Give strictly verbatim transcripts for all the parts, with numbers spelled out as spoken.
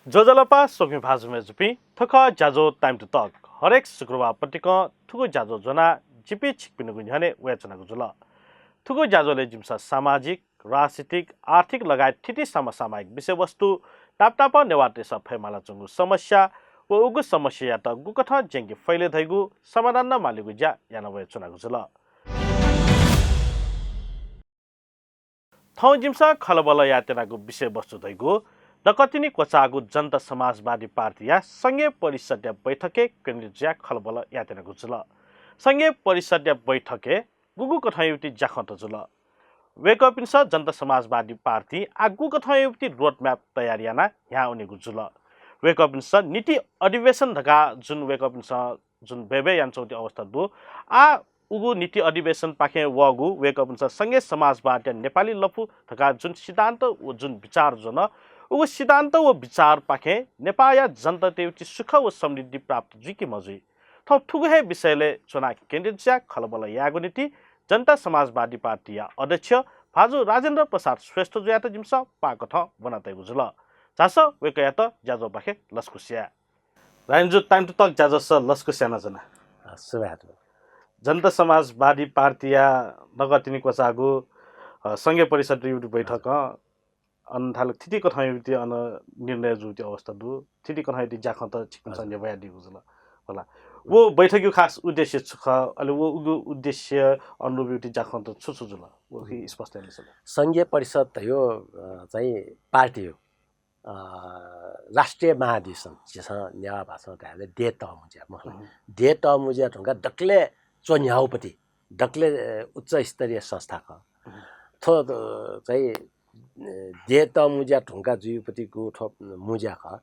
ज्वजलपा स्वकुमि भाजु मय्जुपिं, थ्व खः ज्याझ्वः Time to Talk। हरेक शुक्रबार पतिकं थुगु ज्याझ्वः ज्वनाः जिपिं छिकपिनिगु न्ह्यःने वयाच्वनागु जुल। थुगु ज्याझ्वलय् जिमिसं सामाजिक, राजनीतिक, आर्थिक लगायत थीथी समसामयिक विषयवस्तु, नापनापं नेवाःतय्सं फयेमालाच्वंगु समस्या व उगु समस्यायात गुकथं ज्यंके फइ ले धइगु समाधान नं मालेगु ज्या याना वयाच्वनागु जुल। थौं जिमिसं खँल्हाबल्हा यायेत्यनागु विषयवस्तु धइगु दकतिनि क्वचाःगु जनता समाजवादी पार्टीया संघीय परिषदया बैठकय् केन्द्रित जुयाः खँल्हाबल्हा यायेत्यनागु जुल। संघीय परिषदया बैठकय् गुगु कथंयागु ज्याखँत जुल? वय्कःपिन्सं जनता समाजवादी पार्टी आः गुगु कथंयागु road map तयार यानाः न्ह्याः वनेगु जुल? वय्कःपिन्सं नीति अधिवेशन धकाः जुन वय्कःपिन्सं जुन बय्बय् यानाच्वंगु अवस्था दु। आः उगु नीति अधिवेशनपाखें वःगु वय्कःपिन्सं संघीय समाजवादया नेपाली लँपु धकाः जुन सिद्धान्त व जुन विचार ज्वन, उगु सिद्धान्त व विचारपाखें नेपाःया जनतातय्गु सुख व समृद्धि प्राप्त जुइ कि मजुइ? थौं थुगु हे विषयलय् च्वनाः केन्द्रित जुयाः खँल्हाबल्हा यायेगु निंतिं जनता समाजवादी पार्टीया अध्यक्ष भाजु राजेन्द्र प्रसाद श्रेष्ठजुयात जिमिसं पाकथं ब्वनातयागु जुल। झासँ वय्कःयात ज्याझ्वःपाखें लसकुस याये। राजेन्द्रजु, Time to Talk ज्याझ्वलय् लसकुस यानाच्वना। अ, सुभाय्। जनता समाजवादी पार्टीया दकतिनि क्वचाःगु, अ, संघीय परिषदयागु बैठकं अन धाल थीथी कथंयागु अन निर्णय जूगु अवस्था दु, थीथी कथंयागु ज्याखँत छिकपिन्सं हजुर। न्ह्यब्वयादीगु जुल। होला। व बैठकयागु खास उद्देश्य छु खः? अले व उगु उद्देश्य अनुरूपयागु ज्याखँत छु छु जुल? व कि स्पष्ट यानादिसँ। संघीय परिषद धयो, अ, चाहिँ पार्टी हो। अ, राष्ट्रिय महाधिवेशन, झीसं नेवाः भाषां धायेबलय् देय् तःमुँज्या, मखु ला। हम्म। देय् तःमुँज्या धुंकाः दकलय् च्वन्ह्याःगुपति, दकलय्, अ, उच्च स्तरीय संस्था खः। हम्म। थ्व, अ, चाहिँ, अ, देय् तःमुँज्या धुंकाः जुइगुपतिगु थ्व मुँज्या खः।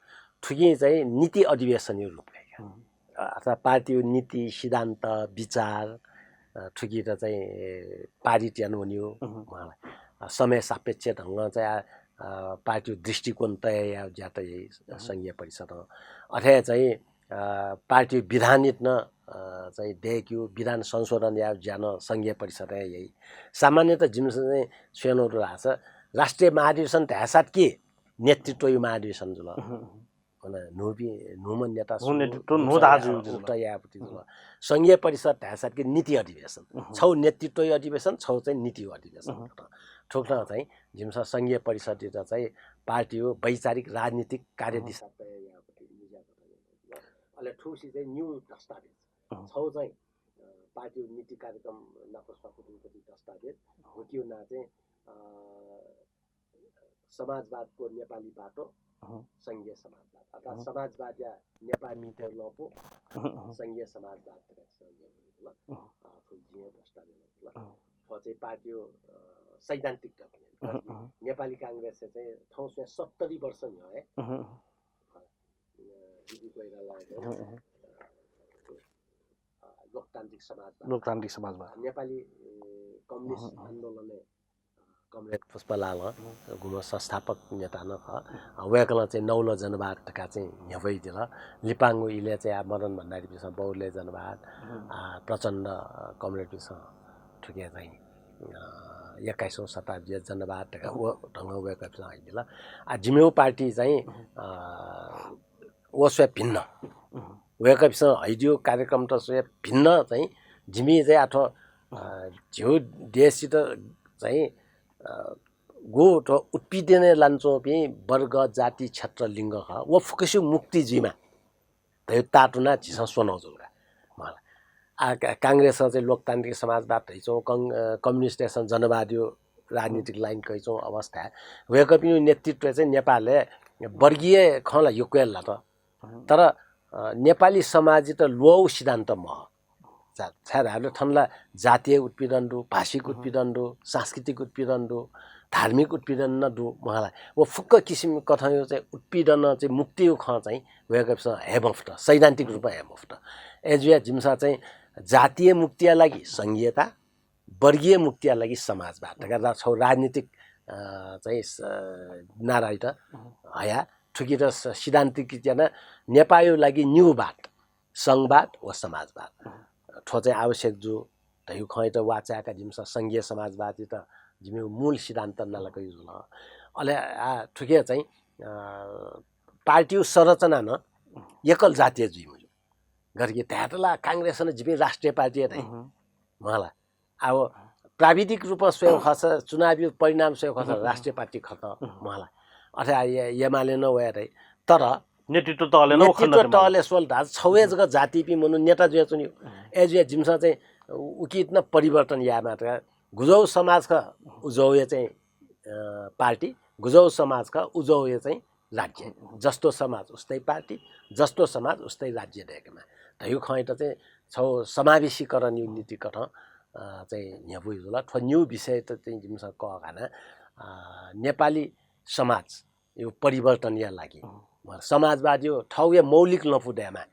थुकिं चाहिँ नीति अधिवेशनयागु रूप कइ का। हम्म। अ, अर्थात् पार्टीयागु नीति, सिद्धान्त, विचार, अ, थुकित चाहिँ, ए, पारित याना वनीगु, हम्म। अ, समय सापेक्ष ढंगं चाहिँ, अ, अ, पार्टीयागु दृष्टिकोण तय यायेगु ज्या त याइ, हम्म। संघीय परिषदं। अथे चाहिँ, अ, पार्टीयागु विधानयात नं, अ, चाहिँ दय्केगु, विधान संशोधन यायेगु ज्या नं संघीय परिषदं याइ। सामान्यतः जिमिसं चाहिँ स्वयेधुंकल धाःसा राष्ट्रिय महाधिवेशन धायेसाथ कि नेतृत्वयागु महाधिवेशन जुल। हम्म। अन न्हूपिं, न्हूम्ह नेता हूँ, सु, नेतृत्व न्हू हूँ, धाः जुइ, उत यायेगु पति जुल। हम्म। संघीय परिषद धायेसाथ कि नीति अधिवेशन। हम्म। छगू नेतृत्वयागु अधिवेशन, छगू चाहिँ नीतियागु अधिवेशन। हम्म। थुकथं चाहिँ जिमिसं संघीय परिषदयात चाहिँ पार्टीयागु वैचारिक राजनीतिक कार्यदिशा तय यायेगु पति निज्या कथं। अले थुसी चाहिँ निगू दस्तावेज। हम्म। छगू चाहिँ, अ, पार्टीयागु नीति कार्यक्रम नाप स्वापू दुगु पति दस्तावेज। हम्म। हुकियो नां चाहिँ, अ, समाजवादको नेपाली बाटो, अहँ। संघीय समाजवाद। अर्थात् अहँ। समाजवादया नेपाःमितय् लँपु, अहँ, अहँ। संघीय समाजवाद धकाः संघीय ल। अहँ। अ, थ्व जिं दस्तावेज ल। अहँ। थ्व चाहिँ पार्टीयो, अ, सैद्धान्तिक document। अहँ, अहँ। नेपाली कांग्रेसया चाहिँ थौं स्वयां सत्तरी वर्ष न्ह्यः हे, अहँ, अहँ। अ, बिपी कोइरालाया चाहिँ, अहँ, अहँ। अ, लोकतान्त्रिक समाजवाद। लोकतान्त्रिक समाजवाद। नेपाली, ए, कम्युनिस्ट अहँ, अहँ। आन्दोलनय् कमरेड पुष्पलाल, हम्म। गुम्ह संस्थापक नेता नं खः। हम्म। वय्कलं चाहिँ नौलो जनवाद धकाः चाहिँ न्ह्यब्वयादिल। लिपांगु इलय् चाहिँ आ मदन भण्डारीपिसं बहुदलीय जनवाद, हम्म। आ, प्रचण्ड, अ, कमरेडपिसं थुके चाहिँ, अ, एक्काइसौँ शताब्दीया जनवाद धकाः व ढंगं वय्कःपिसं हइदिल। आ, जिमिगु पार्टी चाहिँ, हम्म। अ, व स्वयां भिन्न। अहँ। वय्कःपिसं हइदिउ कार्यक्रमत स्वयां भिन्न चाहिँ जिमि चाहिँ आः थ्व, अ, झीउ देशयात चाहिँ, अ, गु थ्व उत्पीडनय् लानाच्वंपिं वर्ग, जाति, क्षेत्र, लिङ्ग खः। व फुक्कसिउ मुक्ति जुइमा धयाउ तातुना झीसं स्वनाउ जुल का। मला। आ, का-, कांग्रेसं चाहिँ लोकतान्त्रिक समाजवाद धइच्वं, कं-, अ, कम्युनिस्टतय्सं जनवादयो राजनीतिक लाइन कइच्वं अवस्थाय् वय्कःपिनिउ नेतृत्वय् चाहिँ नेपालय् वर्गीय खँ ला यक्व हे लात। तर, अ, नेपाली समाजयात ल्वःउ सिद्धान्त मह। जा-, छाय् धायेबलय् थन ला जातीय उत्पीडन दु, भाषिक उत्पीडन दु, सांस्कृतिक उत्पीडन दु, धार्मिक उत्पीडन नं दु, मखु ला। व फुक्क किसिम कथंयो चाहिँ उत्पीडन चाहिँ मुक्तियो खँ चाहिँ वय्कःपिसं हये मफुत, सैद्धान्तिक रूपमा हये मफुत। अय्जुया जिमिसं चाहिँ जातीय मुक्तिया लागि संघीयता, वर्गीय मुक्तिया लागि समाजवाद धकाः रा-, छगू राजनीतिक, अ, चाहिँ स-, नारायात हया, थुकित स-, सिद्धान्तिक याना नेपाःयो लागि निगू वाद, संघवाद व समाजवाद। थ्व चाहिँ आवश्यक जू धयाउ खँयात वाःचाय्का जिमिसं संघीय समाजवादयात जिमिउ मूल सिद्धान्त नालाकयु जुल। अले आ, थुके चाहिँ, अ, पार्टीया संरचना नं एकल जातीय जुइमज्यू। गथे कि धायेत ला कांग्रेस नं जिपिं राष्ट्रिय पार्टी हे धाइ। मखु ला। अब प्राविधिक रूपमा स्वयेगु खःसा, चुनावी परिणाम स्वयेगु खःसा राष्ट्रिय पार्टी खः त, मखु ला। अथे आ, ए-, एमाले नं वया धाइ। तर नेतृत्व तहले नं नेतृत्व खण्ड तहले स्वल धाःसा छौ हे जक जातिपिं मनू नेता जुयाच्वनी। अय् जुया जिमिसं चाहिँ उकित नं परिवर्तन यायेमाः धकाः गुजौ समाज खः उजौ हे चाहिँ, अ, पार्टी, गुजौ समाज खः उजौ हे चाहिँ राज्य। जस्तो समाज उस्तै पार्टी, जस्तो समाज उस्तै राज्य दय्केमाः धइगु खँयात चाहिँ छौ समावेशीकरणया निंतिकथं, अ, चाहिँ न्ह्यब्वया जुल। थ्व निगू विषयत चाहिँ जिमिसं कःघाना, अ, नेपाली समाज यो परिवर्तनया लागि, समाजवादया थौया मौलिक लँपु दयेमाः।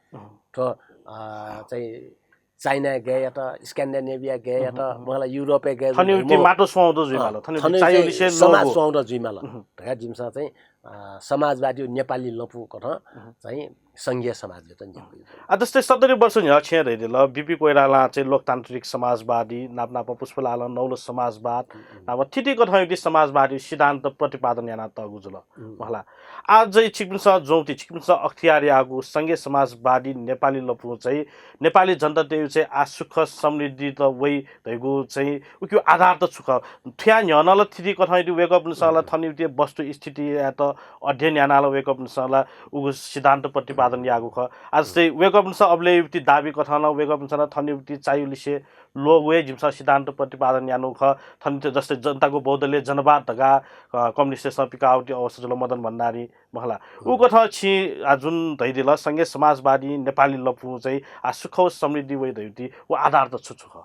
थ्व, अ, चाहिँ चाइनाया गय् यात, स्क्यान्डिनेभिया गय् यात, मखु ला, युरोपया गय् यात, थनयुति माटो स्वाउँदो जुइमाल, अँ, थनयुति थनयुति चाहिँ चायुलिसे समाज लोगो। स्वाउँदो जुइमाल धकाः जिमिसं चाहिँ, अ, समाजवादया नेपाली लँपु कथं चाहिँ संघीय समाजयात न्ह्यब्वया जुल। आ, जस्तै सत्तरी वर्ष न्ह्यः छेँ धइदिल, बिपी कोइरालां चाहिँ लोकतान्त्रिक समाजवादी, नाप नाप पुष्पलालं नौलो समाजवाद, नाप थीथी कथंयुति समाजवादी सिद्धान्त प्रतिपादन यानातःगु जुल। मखु ला। आः चाहिँ छिकपिन्सं ज्वंति, छिकपिन्सं अख्तियार याःगु संघीय समाजवादी नेपाली लँपु चाहिँ नेपाली जनतातय् चाहिँ आः सुख समृद्धि त वइ धइगु चाहिँ उकिया आधार त छु खः? थुया न्ह्यः नं ला थीथी कथंयुति वय्कःपिन्सं ला थनयुति वस्तुस्थितियात अध्ययन यानाः ला वय्कःपिन्सं ला उगु सिद्धान्त प्रतिपादन याःगु खः। आः जस्तै वय्कःपिन्सं अबलय् युति दाबी कथं ला वय्कःपिन्सं ला थनयुति चायुलिसे लोगो हे जिमिसं सिद्धान्त प्रतिपादन यानागु खः। थन जस्तै जनताको बहुदलीय जनवाद धकाः, अ, कम्युनिस्टतय्सं पिकाःगुति अवस्था जुल मदन भण्डारी, मखु ला। उ कथं छिं आः जुन धइदिल, संघीय समाजवादी नेपाली लँपु चाहिँ आः सुख व समृद्धि वइ धइगुति व आधार त छु छु खः?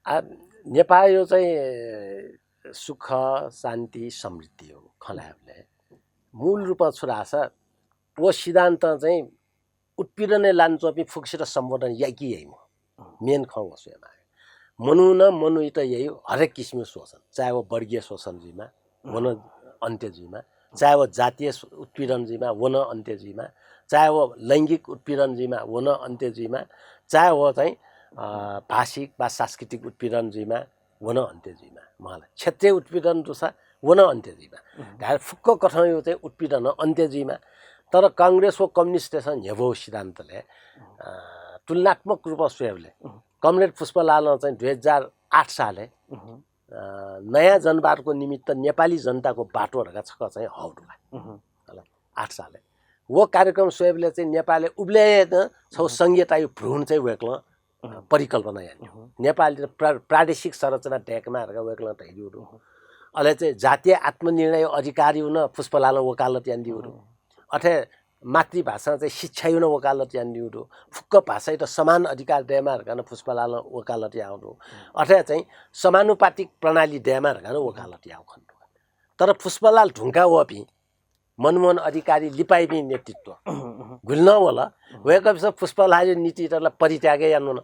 आ, नेपालया चाहिँ सुख, शान्ति, समृद्धि हो खँ ल्हायेबलय् मूल रूपमा छु धाःसा व सिद्धान्त चाहिँ उत्पीडनय् लानाच्वंपिं फुक्कसित सम्बोधन याइ कि याइ मखु। मेन खँ व स्वयेमाः। मनूं नं मनूइत याइ हरेक किसिमया शोषण, चाहे व वर्गीय शोषण जुइमा, व नं अन्त्य जुइमा, चाहे व जातीय उत्पीडन जुइमा, व नं अन्त्य जुइमा, चाहे व लैंगिक उत्पीडन जुइमा, व नं अन्त्य जुइमा, चाहे व चाहिँ, अ, भाषिक वा सांस्कृतिक उत्पीडन जुइमा, व नं अन्त्य जुइमा, मखु ला। क्षेत्रीय उत्पीडन दुसा व नं अन्त्य जुइमा। धायेबलय् फुक्क कथंया चाहिँ उत्पीडन अन्त्य जुइमा। तर कांग्रेस व कम्युनिस्टतय्सं न्ह्यब्वःगु सिद्धान्तलय्, अ, तुलनात्मक रूपमा स्वयेबलय् कमरेड पुष्पलालं चाहिँ दुई हजार आठ सालय्, अ, नयाँ जनवादको निमित्त नेपाली जनताको बाटो धकाः छकः चाहिँ हःगु दु का। हला, आठ सालय्। व कार्यक्रम स्वयेबलय् चाहिँ नेपालय् उबलय् हे नं छौ संघीयताया भ्रूण चाहिँ वय्कलं परिकल्पना यानादिल। नेपालय् प्रा-, प्रादेशिक संरचना दय्केमाः धकाः वय्कलं धयादिल। अले चाहिँ जातीय आत्मनिर्णय अधिकारया नं पुष्पलालं वकालत यानादिल। अथे मातृभाषां चाहिँ शिक्षाया नं वकालत यानादिल। फुक्क भाषायात समान अधिकार दयेमाः धकाः नं पुष्पलालं वकालत यानादिल। अथे चाहिँ समानुपातिक प्रणाली दयेमाः धकाः नं वकालत यानादिल। तर पुष्पलाल धुंका वःपिं मनमोहन अधिकारी लिपायापिं नेतृत्व गुलि नं वल। वय्कःपिन्सं पुष्पलालया नीतित ला परित्याग यानावन।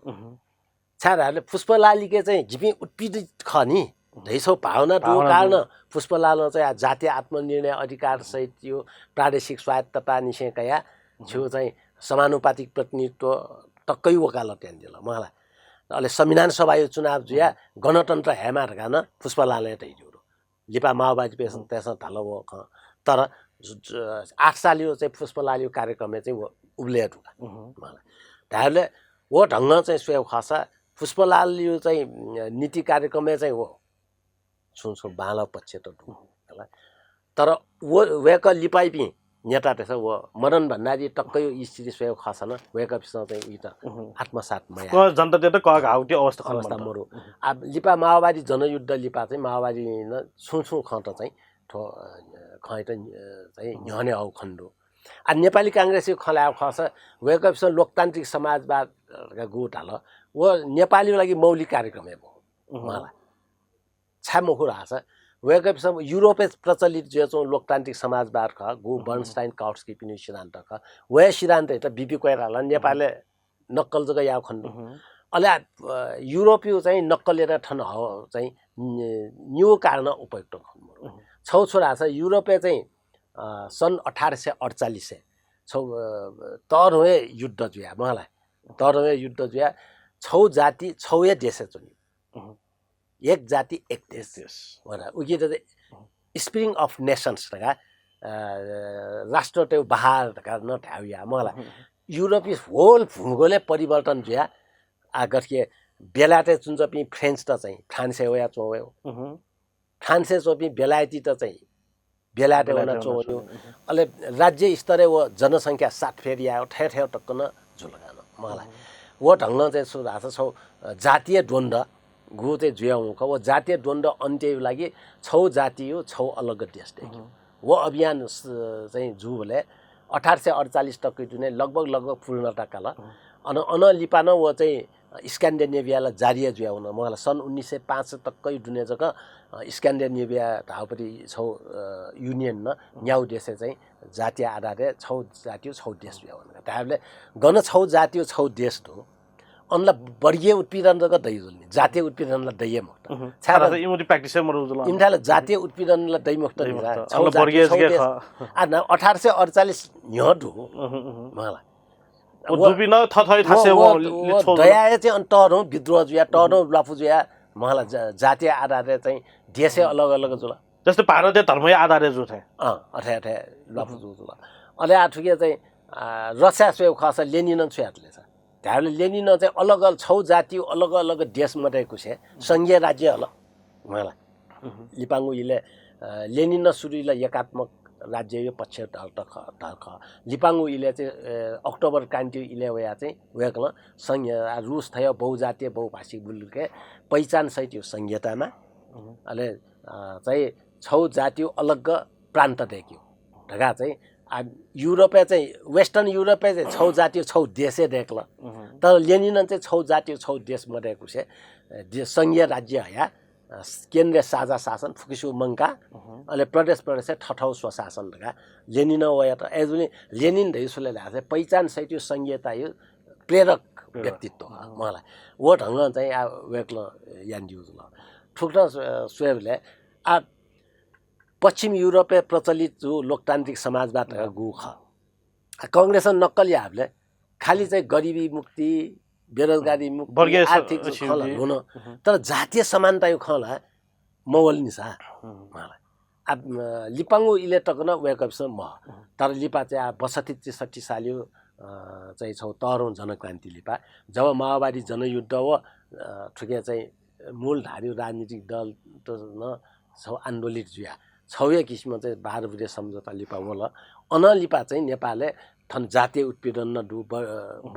छाय् धाःबलय् पुष्पलालयाके चाहिँ जिपिं उत्पीडित खः नि धइगु भावना दुगु कारणं पुष्पलालं चाहिँ आ जातीय आत्मनिर्णय अधिकार सहितया प्रादेशिक स्वायत्ततानिसें कयाः छिगु चाहिँ समानुपातिक प्रतिनिधित्व तकया वकालत यानादिल, मखु ला। अले संविधान सभाया चुनाव जुयाः गणतन्त्र हयेमाः धकाः नं पुष्पलालं हे धयादिल। लिपा माओवादीतय्सं धाल व खँ। तर ज-, ज-, आठ सालया चाहिँ पुष्पलालया कार्यक्रमय् चाहिँ व उबलय् हे दु का। मखु ला। धायेबलय् व ढंगं चाहिँ स्वयेगु खःसा पुष्पलालया चाहिँ, अ, नीति कार्यक्रमय् चाहिँ व छुं छुं बांलाःगु पक्ष त दु, हला। तर व, वय्कः लिपायापिं नेतातय्सं व मदन भण्डारी तकया स्थिति स्वयेगु खःसा नं वय्कःपिन्सं चाहिँ उइत आत्मसात मयाः। क-, जनतातय्त कःघाःगु अवस्था खने अवस्था मदु। मरु। आ, लिपा माओवादी जनयुद्ध लिपा चाहिँ माओवादीनं छुं छुं खँत चाहिँ थ्व, अ, खँयात, अ, चाहिँ न्ह्यःने हःगु खने दु। आ, नेपाली कांग्रेसया खँ ल्हायेगु खःसा वय्कःपिन्सं लोकतान्त्रिक समाजवाद, अ, धकाः गु धाल, व नेपालया लागि मौलिक कार्यक्रम हे मखु। मखु ला। छाय् मखु धाःसा वय्कःपिन्सं युरोपय् प्रचलित जुयाच्वंगु लोकतान्त्रिक समाजवाद खः, गु बर्नस्टाइन काउट्स्कीपिनिगु सिद्धान्त खः। वया सिद्धान्तयात बिपी कोइरालां नेपालय् नक्कल जक याःगु खने दु। अले, अ, युरोपया चाहिँ नक्कल यानाः थन हःगु चाहिँ नि-, निगू कारणं उपयुक्त खने मरु। छौ छु धाःसा युरोपय् चाहिँ, अ, सन् अठार सय अठचालिसय् छौ, अ, तःधंगु हे युद्ध जुया, मखु ला। तःधंगु हे युद्ध जुया छौ जाति छौ हे देशय् च्वनी। एक जाति एक देश। एक देश। हो ला, उकियात चाहिँ Spring of Nations धकाः राष्ट्रतय् बहार धकाः नं धायेगु या मखु ला। युरोपी होल भूगोलय् परिवर्तन जुया। आ गथे बेलायतय् च्वंच्वंपिं फ्रेन्चत चाहिँ फ्रान्सय् वया च्वंवयो। फ्रान्सय् च्वंपिं बेलायतीत चाहिँ बेलायतय् वना च्वंवयो। अले राज्य स्तरय् व जनसंख्या सातफेर यायो, थथे थथे तक नं जुल का न मखु ला। व ढंगं चाहिँ छु धाःसा छौ जातीय द्वन्द्व गु चाहिँ जुया वंक व जातीय द्वन्द्व अन्त्यया लागि छौ जातियो छौ अलग देश दय्क्यु। व अभियान चाहिँ जूबलय् अठार सय अडचालिस तक दुने लगभग लगभग पूर्णता काल। अन अन लिपा नं व चाहिँ स्क्यान्डिनेभियाला जारी जुया वन मखु ला। सन् उन्नाइस सय पाँच तक दुने जक स्क्यान्डिनेभिया धाउपति छौ युनियन न न्याउ देशय् चाहिँ जातीय आधारय् छौ जातियो छौ देश जुया वन का। धायेबलय् गन छौ जातियो छौ देश दु अनला वर्गीय उत्पीडन जक दइ जुल नि, जातीय उत्पीडनला दइए मखुत। छाय् इमुति practice मरु जुल। इमिथाय् ला जातीय उत्पीडनला दइ मखुत नि। छौ जातियो छौ देश। आ न अठार सय अडचालिस न्ह्यः दु मखु ला। व दुपिं थथै थासे व दयाए चाहिँ अन तःधं विद्रोह जुया, तःधं ल्वापु जुया मखु ला। जातीय आधारय् चाहिँ देशय् अलग अलग जुल। जस्तै भारतय् धर्मया आधारय् जु थें। अँ, अथे अथे ल्वापु जु जुल। अले आ थुके चाहिँ रसिया स्वयेगु खःसा लेनिनं छु यातले सा धायेबलय् लेनिनं चाहिँ अलग अलग छौ जातियो अलग अलग देश मदय्कुसे संघीय राज्य हल मखु ला। लिपांगु इलय् लेनिनं सुरु इल एकात्मक राज्ययो पक्ष धर्ख धर्ख। लिपांगु इलय् चाहिँ अक्टोबर क्रान्तियो इलय् वया चाहिँ वय्कलं संघीय आ रुस थयो बहुजातीय बहुभाषिक बुलुके पहिचान सहितयो संघीयतामा अले चाहिँ छौ जातियो अलग प्रान्त दय्क्यु धका चाहिँ आ युरोपय् चाहिँ वेस्टर्न युरोपय् चाहिँ छौ जातियो छौ देशय् दय्कल। तर लेनिनं चाहिँ छौ जातियो छौ देश मदय्कुसे संघीय राज्य हया केन्द्रीय साझा शासन फुकिस्यु मंका अले प्रदेश प्रदेशय् थथौ स्वशासन धका लेनिनं वयात। अय्जुलिं लेनिन धइसुले धाःसा पहिचान सहितयो संघीयतायो प्रेरक व्यक्तित्व मखु ला। व ढंगं चाहिँ आ वय्कलं यानादिउ जुल। थुकथं स्वयेबलय् आ पश्चिम युरोपय् प्रचलित जु लोकतान्त्रिक समाजवाद धका गु खः। आ कांग्रेसं नक्कल याःबलय् खालि चाहिँ गरिबी मुक्ति, बेरोजगारी मुक्ति, आर्थिक खँ ला न्हुन। तर जातीय समानतायो खँ ला मवल नि सा। आ लिपांगु इलय् तक नं वय्कःपिसं मह। तर लिपा चाहिँ आ बसठी त्रिसठी सालयो चाहिँ छौ तःधं जनक्रान्ति लिपा जब माओवादी जनयुद्ध व थुके चाहिँ मूलधारयो राजनीतिक दल त नं छौ आन्दोलित जुया छौ हे किसिमं चाहिँ बाह्र बुँदे सम्झौता लिपा वल। अन लिपा चाहिँ नेपालय् थन जातीय उत्पीडन नं दु,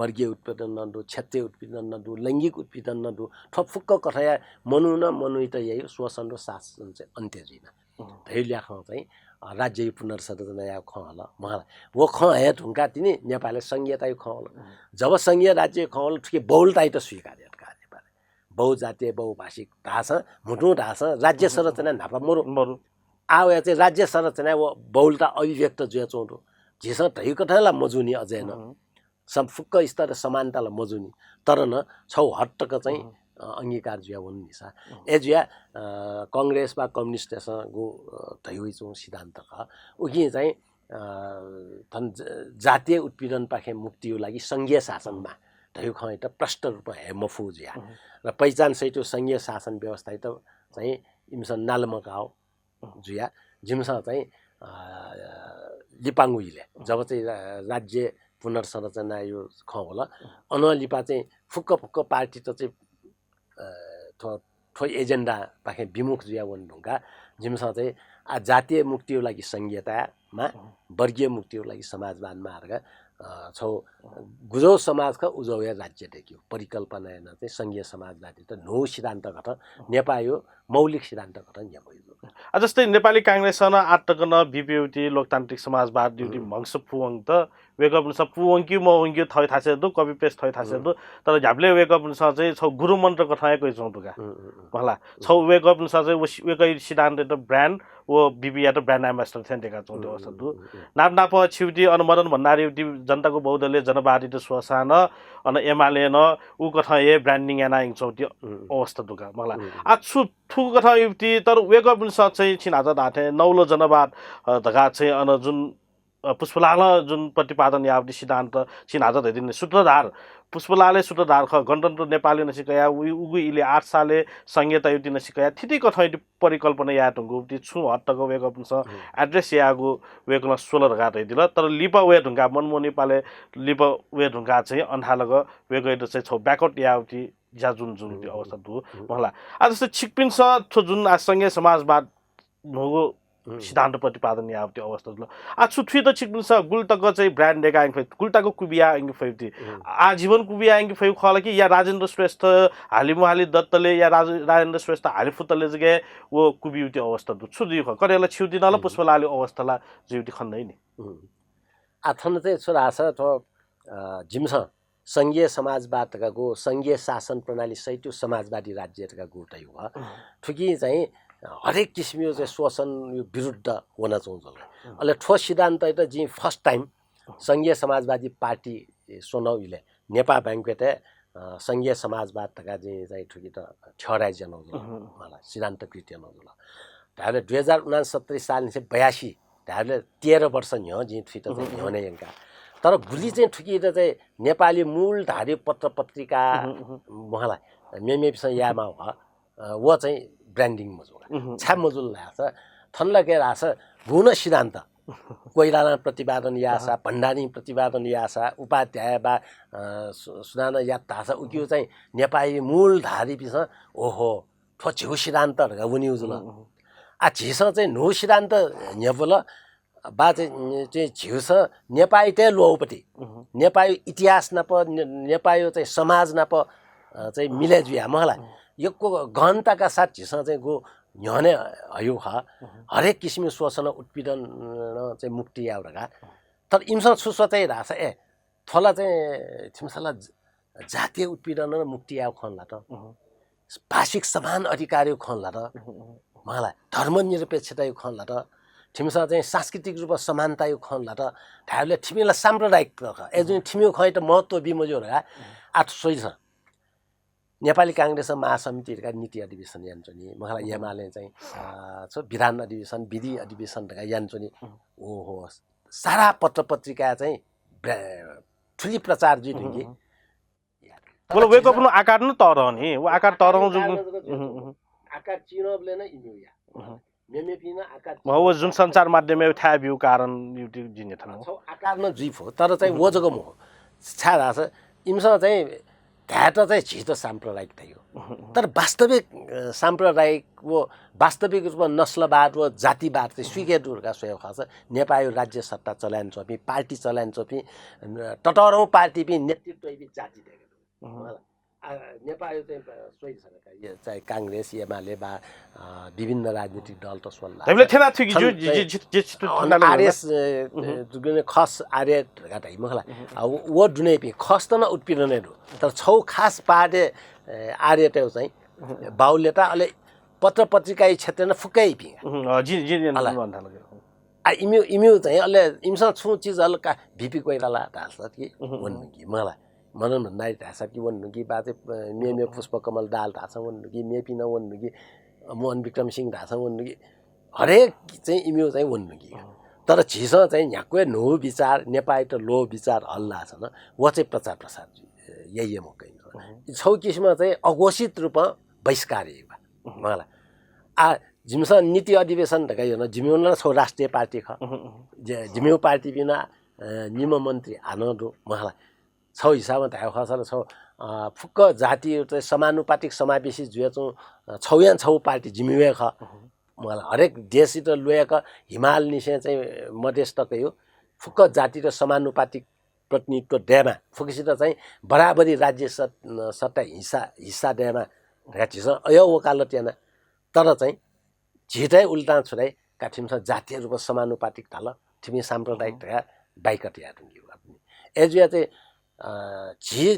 वर्गीय उत्पीडन नं दु, क्षेत्रीय उत्पीडन नं दु, लैंगिक उत्पीडन नं दु। थ्व फुक्क कथंया मनू नं मनूइत यायो शोषण र शासन चाहिँ अन्त्य जुइना। धयु ल्याखं चाहिँ राज्ययो पुनर्संरचना यायो खँ हल मखु ला। व खँ हये धुंका तिनि नेपालय् संघीयतायो खँ हल। जब संघीय राज्ययो खँ हल थुके बहुलताइत स्वीकार यात का नेपालय्। बहुजातीय बहुभाषिक धाःसां म्हुतुं धाःसां राज्य संरचना न्हापा मरु। मरु। आ वया चाहिँ राज्य संरचना व बहुलता अभिव्यक्त जुया च्वंतु। झीसं धयु कथं ला मजुनि अझै नं। सम फुक्क स्तर समानता ला मजुनि। तर नं छौ हद तक चाहिँ अ, अंगीकार जुया वन निसा। ए जुया अ, कांग्रेस वा कम्युनिस्टसं गु अ, धयु चुं सिद्धान्त ख। उकिं चाहिँ अ, थन जातीय उत्पीडन पाखें मुक्तियो लागि संघीय शासनमा धयु खँ त प्रष्ट रूपमा हे मफु जुया। र पहिचान सहित संघीय शासन व्यवस्था त चाहिँ इमिसं नालमकाओ जुया। जिमिसं चाहिँ अ, लिपांगु इले जब चाहिँ रा-, राज्य पुनर्संरचनायो खँ होला। अन लिपा चाहिँ फुक्क फुक्क पार्टी त चाहिँ अ, थ्व, थ्व एजेन्डा पाखें विमुख जुया वन धुंका जिमिसं चाहिँ आ जातीय मुक्तियो लागि संघीयतामा, वर्गीय मुक्तियो लागि समाजवादमा धका अ, छौ गुजौ समाज ख उजौ हे राज्य दय्क्यु परिकल्पना याना चाहिँ संघीय समाजवादी त न्हू सिद्धान्त कथं नेपायो मौलिक सिद्धान्त कथं न्ह्यब्वइ जु। आ, जस्तै नेपाली कांग्रेसं आठ तक न बिपियुति लोकतान्त्रिक समाजवाद युति भंस पुवंक त वेकपिन्सं पुवंक्यु मवंक्यु थै थासे दु, copy paste थै थासे दु। तर झ्याप्ले वेकपिन्सं चाहिँ छौ गुरु मन्त्र कथं हे कइ च्वं दुका। मला। छौ वेकपिन्सं चाहिँ वस-, वेकइ सिद्धान्त त brand व बिपियात brand ambassador थें देका च्वं दु अवस्था दु। नाप नाप छिउति अन मदन भण्डारीउति जनताको बहुदलीय जनवादी त स्वसान अन एमाले न उ कथं हे branding याना इङ च्वं दु अवस्था दुका। मला। आ छु थु कथं युति तर वेकपिन्सं चाहिँ छिनाचा धाथे नौलो जनवाद, अ, धका चाहिँ अन जुन अ, पुष्पलालं जुन प्रतिपादन याःगु सिद्धान्त छिं न्हाचा धयादिल नि, सूत्रधार, पुष्पलालय् सूत्रधार खः, गणतन्त्र नेपालय् नं सिकया, उ-, उगु इलय् आठ सालय् संघीयतायागु नं सिकया, थीथी कथंयागु परिकल्पना याये धुंकूगु ति छुं हद तक वय्कःपिन्सं हुँ। Address याःगु वय्कलं स्वल धकाः धयादिल। तर लिपा वये धुंकाः, मनमोहन नेपालय् लिपा वये धुंकाः चाहिँ अन हालक वय्कःयात चाहिँ छगू backward याःगु ति ज्या जुन जुन ति हुँ, अवस्था दु हुँ। मला। आ, जस्तै छिकपिन्सं थ्व जुन आ संघीय समाजवाद न्हूगु हुँ। सिद्धान्त प्रतिपादन याःगु ति अवस्था जुल। आ, छु थुइत छिकपिन्सं गुलि तक चाहिँ brand दय्कायंके फइ, गुलि तक कुबियायंके फइ ति? हुँ। आजीवन कुबियायंके फइ खः ला कि या राजेन्द्र श्रेष्ठ हालिमुहाली दत्तले या राज-, राजेन्द्र श्रेष्ठ हालिफुतले जक हे व कुबिउ ति अवस्था दु? छु जुइ खः? कन्हय् ला छिउ ति नं ला हुँ। पुष्पलालयु अवस्था ला जुइ ति खने दइ नि। हुँ। आ, थन चाहिँ छु धाःसा थ्व, अ, जिमिसं संघीय समाजवाद धकाः गु, संघीय शासन प्रणाली सहितयु समाजवादी राज्य धकाः गु तयु ह। अँ। थुकी चाहिँ हरेक किसिमयु चाहिँ शोषणयु विरुद्ध वनाच्वंगु जुल। अँ। अले थ्व सिद्धान्तयात जिं first time अँ। संघीय समाजवादी पार्टी स्वनाउ इलय् नेपाः बैंक्वेटय्, अ, संघीय समाजवाद धकाः जिं चाहिँ थुकित theorize यानाउ जुल। अँ। मला, सिद्धान्तकृत यानाउ जुल। धायेबलय् दुई हजार उनान्सत्तरी सालनिसें बयासी धायेबलय् तेह्र वर्ष न्ह्यः जिं थुइत चाहिँ उहुँ, उहुँ। न्ह्यःने यंका। तर गुलि चाहिँ थुकित चाहिँ नेपाली मूलधारी पत्र पत्रिका उहुँ, उहुँ। मला, मेमेपिसं यायेमाः ह, अ, व चाहिँ branding मजुल। उहुँ। छाय् मजुल धाःसा, थन ला के धाःसा गुगु नं सिद्धान्त। कोइरालां प्रतिपादन याःसा, अहँ। भण्डारीं प्रतिपादन याःसा, उपाध्याय वा, अ, सु-, सुनानं यात धाःसा, उकिउ चाहिँ नेपाली मूलधारीपिसं, ओहो, थ्व झिउ सिद्धान्त धकाः वनीउ जुल। उहुँ, उहुँ। आ, झीसं चाहिँ न्हू सिद्धान्त न्ह्यब्वल, बा चाहिँ, चाहिँ झीसं नेपाःयात ल्वःउपति, उहुँ। नेपाःयु इतिहास नाप, ने-, नेपाःयु चाहिँ समाज नाप, अ, चाहिँ मिले जुया, मला। उहुँ। यक्व गहनताका साथ झीसं चाहिँ गु न्ह्यःने हयु ह, उहुँ। हरेक किसिमयु शोषण उत्पीडन, अ, चाहिँ मुक्ति याउ धकाः। तर इमिसं छु सोचे धाःसा, ए, थ्व ला चाहिँ थिमिसं ला ज-, जातीय उत्पीडन मुक्ति याउ खँ ल्हात। उहुँ। भाषिक समान अधिकारयु खँ ल्हात। उहुँ, उहुँ। मला, धर्मनिरपेक्षतायु खँ ल्हात। थिमिसं चाहिँ सांस्कृतिक रूपमा समानतायु खँ ल्हात। धायेबलय् थिमि ला साम्प्रदायिक खः। ए जुन उहुँ। थिमियु खँयात महत्व बी मज्यू धकाः उहुँ। आत स्वइदिसँ। नेपाली कांग्रेसं महासमिति धकाः नीति अधिवेशन यानाच्वनी। मला, उहुँ। एमालें चाहिँ, अ, छु विधान अधिवेशन, विधि अधिवेशन धकाः यानाच्वनी। उहुँ। ओहो, सारा पत्र पत्रिकाय् चाहिँ ब्रा-, ठुली प्रचार जुइ धुंकी। उहुँ, उहुँ। तर वय्कःपिनिगु आकार नं तःधं नि, व आकार तःधं जूगु। आकार तःधं जूगु। उहुँ, उहुँ। आकार चिनाबलय् नं इमिउ या। उहुँ। मेमेपिं नं आकार म व जुन सञ्चार माध्यमय् थाय् ब्यू कारण युति जिने थन। छौ आकार नं जुइ फु, तर चाहिँ उहुँ। व जक मखु। छाय् धाःसा इमिसं चाहिँ धायेत चाहिँ झीत साम्प्रदायिक धाइयो। उहुँ, उहुँ। तर वास्तविक, अ, साम्प्रदायिक व वास्तविक रूपमा नस्लवाद व जातिवाद चाहिँ उहुँ। स्वीके दु धकाः स्वये खःसा नेपाःयु राज्य सत्ता चलाय् यानाच्वंपिं, पार्टी चलाय् यानाच्वंपिं, अ, ततःधंगु पार्टीपिं नेतृत्वयापिं जाति धकाः। उहुँ। मला। आ, नेपाःयु चाहिँ, अ, स्वइदिसँ धकाः, ए, चाहे कांग्रेस, एमाले वा, अ, विभिन्न राजनीतिक दलत स्वल धाःसा। धायेबलय् थेना थुइकी थन जु-, जि-, चाहिँ जि-, जि-, जि-, अ, थुइकी अन ना आर्य, ना। अ, उहुँ। दुने खस आर्य धकाः धाइ, मला। उहुँ। आ, व, व दुनेपिं, खसत नं उत्पीडनय् दु। तर छौ खास पार्टी, अ, आर्यतयु चाहिँ उहुँ। बाहुल्यता, अले पत्र पत्रिकायु क्षेत्रय् नं फुक्कय् इपिं। उहुँ, अ, जि-, जि-, जि-, अला। आ, इमिउ, इमिउ चाहिँ अले इमिसं छुं चिज हल्का बिपि कोइराला धाःसा कि उहुँ, उहुँ। वने धुंकी, मला। मनन भण्डारी धाःसा कि वने धुंकी, बा चाहिँ, अ, मेमे पुष्पकमल दाहाल धाःसा वने धुंकी, मेपिं नं वने धुंकी, अ, मोहन विक्रम सिंह धाःसा वने धुंकी, हरेक चाहिँ इमिउ चाहिँ वने धुंकी। उहुँ। तर झीसं चाहिँ न्ह्याक्व न्हू विचार, नेपाःयात ल्वः विचार हल धाःसा नं व चाहिँ प्रचार प्रसार जुइ, अ, याइ मखु। उहुँ। छौ किसिमं चाहिँ अघोषित रूपमा बहिष्कार याइ बा। उहुँ। मला। आ, जिमिसं नीति अधिवेशन धकाः याना, जिमिउ नं छौ राष्ट्रिय पार्टी खः। उहुँ, उहुँ। जि-, जिमिउ पार्टीपिं नं, अ, निम्ह मन्त्री हानं दु, मला। छौ हिसाबं धाये खःसा ला छौ, अ, फुक्क जातियु चाहिँ समानुपातिक समावेशी जुयाच्वं, अ, छौयां छौ पार्टी जिमिउ हे खः। उहुँ। मला, हरेक देशयात ल्वय्क हिमालनिसें चाहिँ मधेस तकयु फुक्क जातित समानुपातिक प्रतिनिधित्व दयेमा, फुक्कसित चाहिँ बराबरी राज्य सत-, सत्ता हिस्सा, हिस्सा दयेमा धकाः झीसं अय् वकालत याना। तर चाहिँ झीत हे उल्टां छु धाइ का, थिमिसं जातीय रूपमा समानुपातिक धाल, थिमि साम्प्रदायिक धकाः बाइकट याये धुंकी। अय् जुया चाहिँ, अ, झी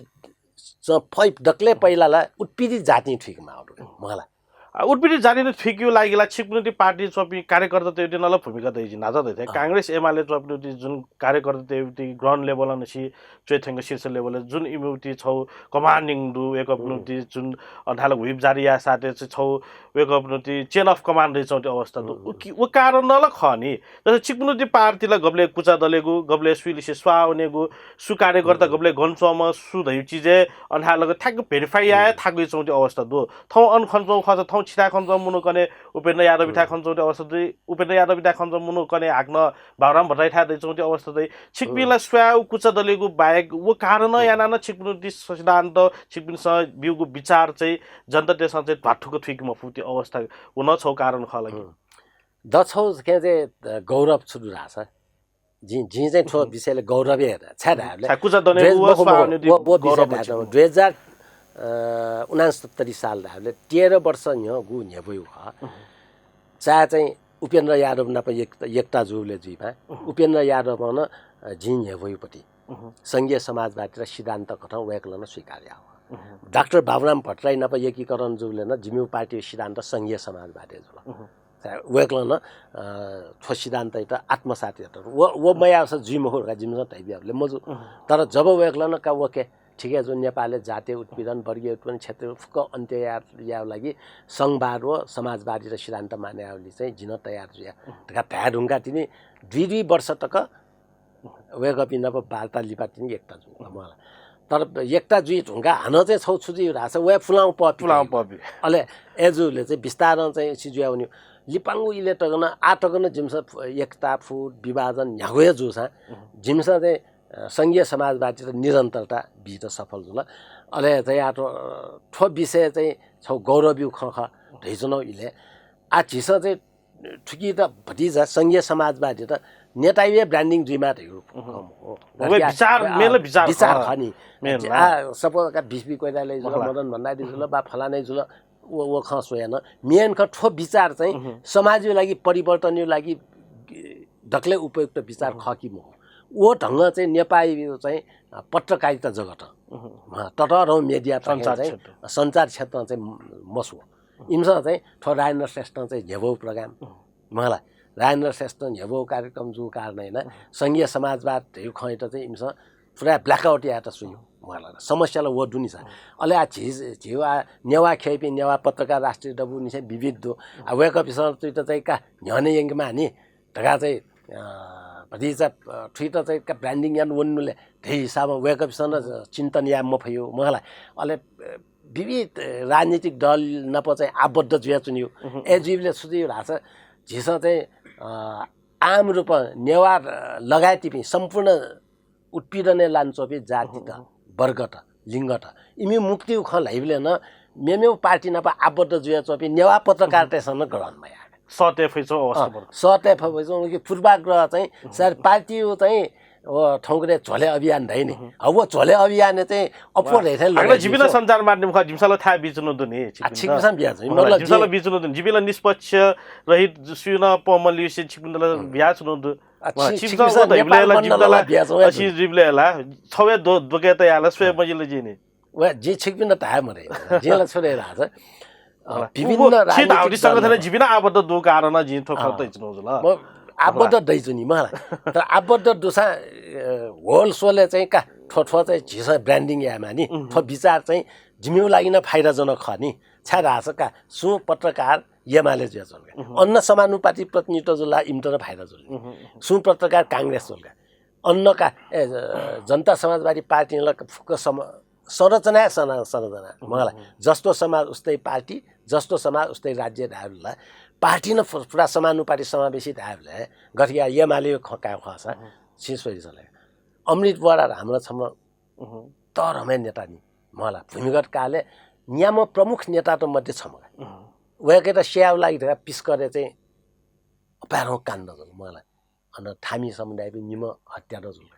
च-, पै-, दकले पहिला ला उत्पीडित जातिं थुइके माः धुंकी, मला। आ, उत्पीडित जाति थुइकेगु लागि ला छिकपिनिगु पार्टी च्वंपिं कार्यकर्तातय्‌गु नं ला भूमिका दइ जिं न्हाचः धयाथें। अँ। कांग्रेस एमाले च्वंपिनिगु जुन कार्यकर्तातय्‌गु ground level नं छि च्वय् थ्यंक शीर्ष level जुन इमिगु छौ commanding दु, वय्‌कःपिनिगु जुन अन धाल whip जारी याः साथै छौ वय्‌कःपिनिगु chain of command दइ च्वंगु अवस्था दु। हम्म। उ कि, व कारण नं ला खः नि। जस्तै छिकपिनिगु पार्टी ला गबलय् कुचा दलेगु, गबलय् सुइलिसे स्वाः वनेगु, सु कार्यकर्ता गबलय् गन च्वंम्ह, सु धइगु चिजय् अन धाल ठ्याक्क verify याये थाकुइ च्वंगु अवस्था दु। थौं अन खन च्वंगु खःसा थौं छिथाय् खन च्वंम्ह मनू कने उपेन्द्र यादवयाथाय् खन च्वंगु अवस्था दइ। उपेन्द्र यादवयाथाय् खन च्वंम्ह मनू कने हाकनं बाबुराम भट्टराईयाथाय् दइ च्वंगु अवस्था दइ। छिकपिं ला स्वाः व कुचा दलेगु बाहेक व कारण यानाः नं छिकपिनिगु सिद्धान्त, छिकपिन्सं ब्यूगु विचार चाहिँ जनतातय्‌सं चाहिँ ध्वाथुक थुइके मफुगु अवस्था व नं छौ कारण खः ला कि? हम्म। द छौ खँय् चाहिँ, अ, गौरव छु दु धाःसा, जिं, जिं चाहिँ थ्व विषयले गौरव हे, छाय् धायेबलय् छाय् कुचा दनेगु दुई-, व मखु, स्वाः मखु, वनेगु व, व विषय गौरव धायेबलय् मजिउ। दुई हजार, अ, उनासत्तरी साल धायेबलय् तेह्र वर्ष न्ह्यःगु न्ह्यब्वयु खः। चाहे चाहिँ उपेन्द्र यादव नाप एक-, एकता जूबलय् जुइमा, उपेन्द्र यादवं नं, अ, जिं न्ह्यब्वयुपति संघीय समाजवादी र सिद्धान्तकथं वय्‌कलं नं स्वीकार याः। डाक्टर बाबुराम भट्टराई नाप एकीकरण जूबलय् नं जिमिगु पार्टीया सिद्धान्त संघीय समाजवादी जुल। वय्‌कलं नं, अ, थ्व सिद्धान्तयात आत्मसात यात। व, व मयाःसा जुइ मखु धकाः जिमिसं धयाबियाबलय् मजू। तर जब वय्‌कलं नं का OK, ठिकै जू, नेपालय् जातीय उत्पीडन, वर्गीय उत्पीडन, क्षेत्रीय फुक्क अन्त्य या-, यायेगु लागि संघवाद व समाजवादी र सिद्धान्त माने यायेगु लागि चाहिँ जिं नं तयार जुया धकाः धाये धुंकाः तिनि दुई दुई वर्ष तक वय्‌कःपिं नाप वार्ता लिपा तिनि एकता जुल मला। तर एकता जुइ धुंकाः हानं चाहिँ छौ छु जुइ धाःसा वया पुलां पःपी। पुलां पःपी। अले अय्‌जूबलय् चाहिँ बिस्तारं चाहिँ छि जुया वनी। लिपांगु इलय् तक नं, आः तक नं जिमिसं एकता फुट, विभाजन न्ह्यागु हे जूसां जिमिसं चाहिँ, अ, संघीय समाजवादीत निरन्तरता बीत सफल जुल। अले चाहिँ आः थ्व, थ्व विषय चाहिँ छौ गौरवयु खँ खः धइच्वनागु इलय्। आः झीसं चाहिँ थुकित भतिचा संघीय समाजवादीत नेताया branding जुइमा धइगु खँ मखु। वय् विचार, आ, मेन ला विचार विचार खः। खः नि। मेन आ, ला। Suppose का बिस्पी कोइराला जुल, मदन भण्डारी जुल, बा फलाना जुल, व, व खँ स्वयां नं। मेन खँ थ्व विचार चाहिँ समाजया लागि, परिवर्तनया लागि दकलय् उपयुक्त विचार खः कि मखु। व ढंग चाहिँ नेपाली चाहिँ, अ, पत्रकारिता जगत, अँ, ततःधं media पाखें सञ्चार चाहिँ क्षेत्र। सञ्चार क्षेत्रं चाहिँ मस्वः। इमिसं चाहिँ थ्व राजेन्द्र श्रेष्ठं चाहिँ न्ह्यब्वउ program, मला, राजेन्द्र श्रेष्ठ न्ह्यब्वउ कार्यक्रम जूगु कारणं यानाः संघीय समाजवाद धइगु खँयात चाहिँ इमिसं पुरा blackout यायेत स्वइगु, मला। समस्या ला व दुनिसा। अले आ झी, झी आ नेवाः ख्यइपिं नेवाः पत्रकार राष्ट्रिय दबू निसें विविध दु। आ वय्‌कःपिन्सं थुइत चाहिँ का न्ह्यःने यंकेमाः नि धकाः चाहिँ, अ, भतिचा, अ, थुइत चाहिँ का branding याना वनेबलय् धइ हिसाबं वय्‌कःपिन्सं नं चिन्तन याये मफइगु, मला। अले, अ, विविध राजनीतिक दल नाप चाहिँ आबद्ध जुयाच्वनीगु। अय्‌जूबलय् छु जुइ धाःसा झीसं चाहिँ, अ, आम रूपं नेवाः, अ, लगायतिपिं सम्पूर्ण उत्पीडनय् लानाच्वंपिं जातित, वर्गत, लिङ्गत, इमि मुक्तिया खँ ल्हाइबलय् नं मेमेगु पार्टी नाप आबद्ध जुयाच्वंपिं नेवाः पत्रकारतय्‌सं नं ग्रहण मयाः। सःते फइच्वं अवस्था अँ, बरु। सःते फइच्वं कि पूर्वाग्रह चाहिँ सायद पार्टीया चाहिँ व थौंकन्हय् झोले अभियान धाइ नि। अ, व झोले अभियानय् चाहिँ अप्वः वा। धइथें हाकनं लगे जिपिं नं जिमिसं। सञ्चार माध्यम खः, जिमिसं ला थाय् बियाच्वनु दु नि, आ, छिकपिन्सं। छिकपिन्सं बियाच्वनु। मतलब, जिमिसं ला बियाच्वनु दु नि, जिपिं ला निष्पक्ष रहित सुयां नं पं मल्यूसे छिकपिन्त ला बियाच्वनु दु। आ, वा, छि-, छिकपिन्सं छिकपिन्सं व धइबलय् ला नेपाल जिमित मण्डल ला, ला बियाच्वं अ, छि जिमित ला छवे दो-, दोके तयाः ला स्वये मजिल जिं नि। व जिं छिकपिन्त धाये मते। जिं ला छु धाये धाःसा, अ, उ, विभिन्न उ, छि राजनीतिक धाउदि संगठनय् दलहरू। जिपिं नं आबद्ध दु कारण जिं थ्व खँ अँ। तइच्वनु जुल। म आबद्ध दइच्वनी मला। तर आबद्ध दुसां, अ, whole सोले चाहिँ का थ्व, थ्व चाहिँ झीसं branding यायेमाः नि। थ्व विचार चाहिँ जिमिगु लागि नं फाइदाजनक खः नि। छाय् धाःसा का सुं पत्रकार एमाले जुयाच्वन का। अन समानुपातिक प्रतिनिधित्व जुल ला इमित नं फाइदा जुल नि। सुं पत्रकार कांग्रेस जुल का। अन का, ए, ज-, जनता समाजवादी पार्टीं ला फुक्क सम-, संरचना हे सना-, संरचना। मला, जस्तो समाज उस्तै पार्टी, जस्तो समाज उस्तै राज्य धायेबलय् पार्टी नं फु-, पुरा समानुपातिक समावेशी धायेबलय् गथे याः एमालेया खँ काये खःसा, छिं स्वयादिसँ ला। अमृत बरार हाम्रो छम्ह तःधंम्ह नेता नि, मला, भूमिगत कालय् न्याम्ह प्रमुख नेतात मध्ये छम्ह का। वय्‌कःयात स्यायेगु लागि धकाः पिस्करय् चाहिँ अपाय्‌धं काण्ड जुल, मला। अन थामी समुदायपिं निम्ह हत्या नं जुल।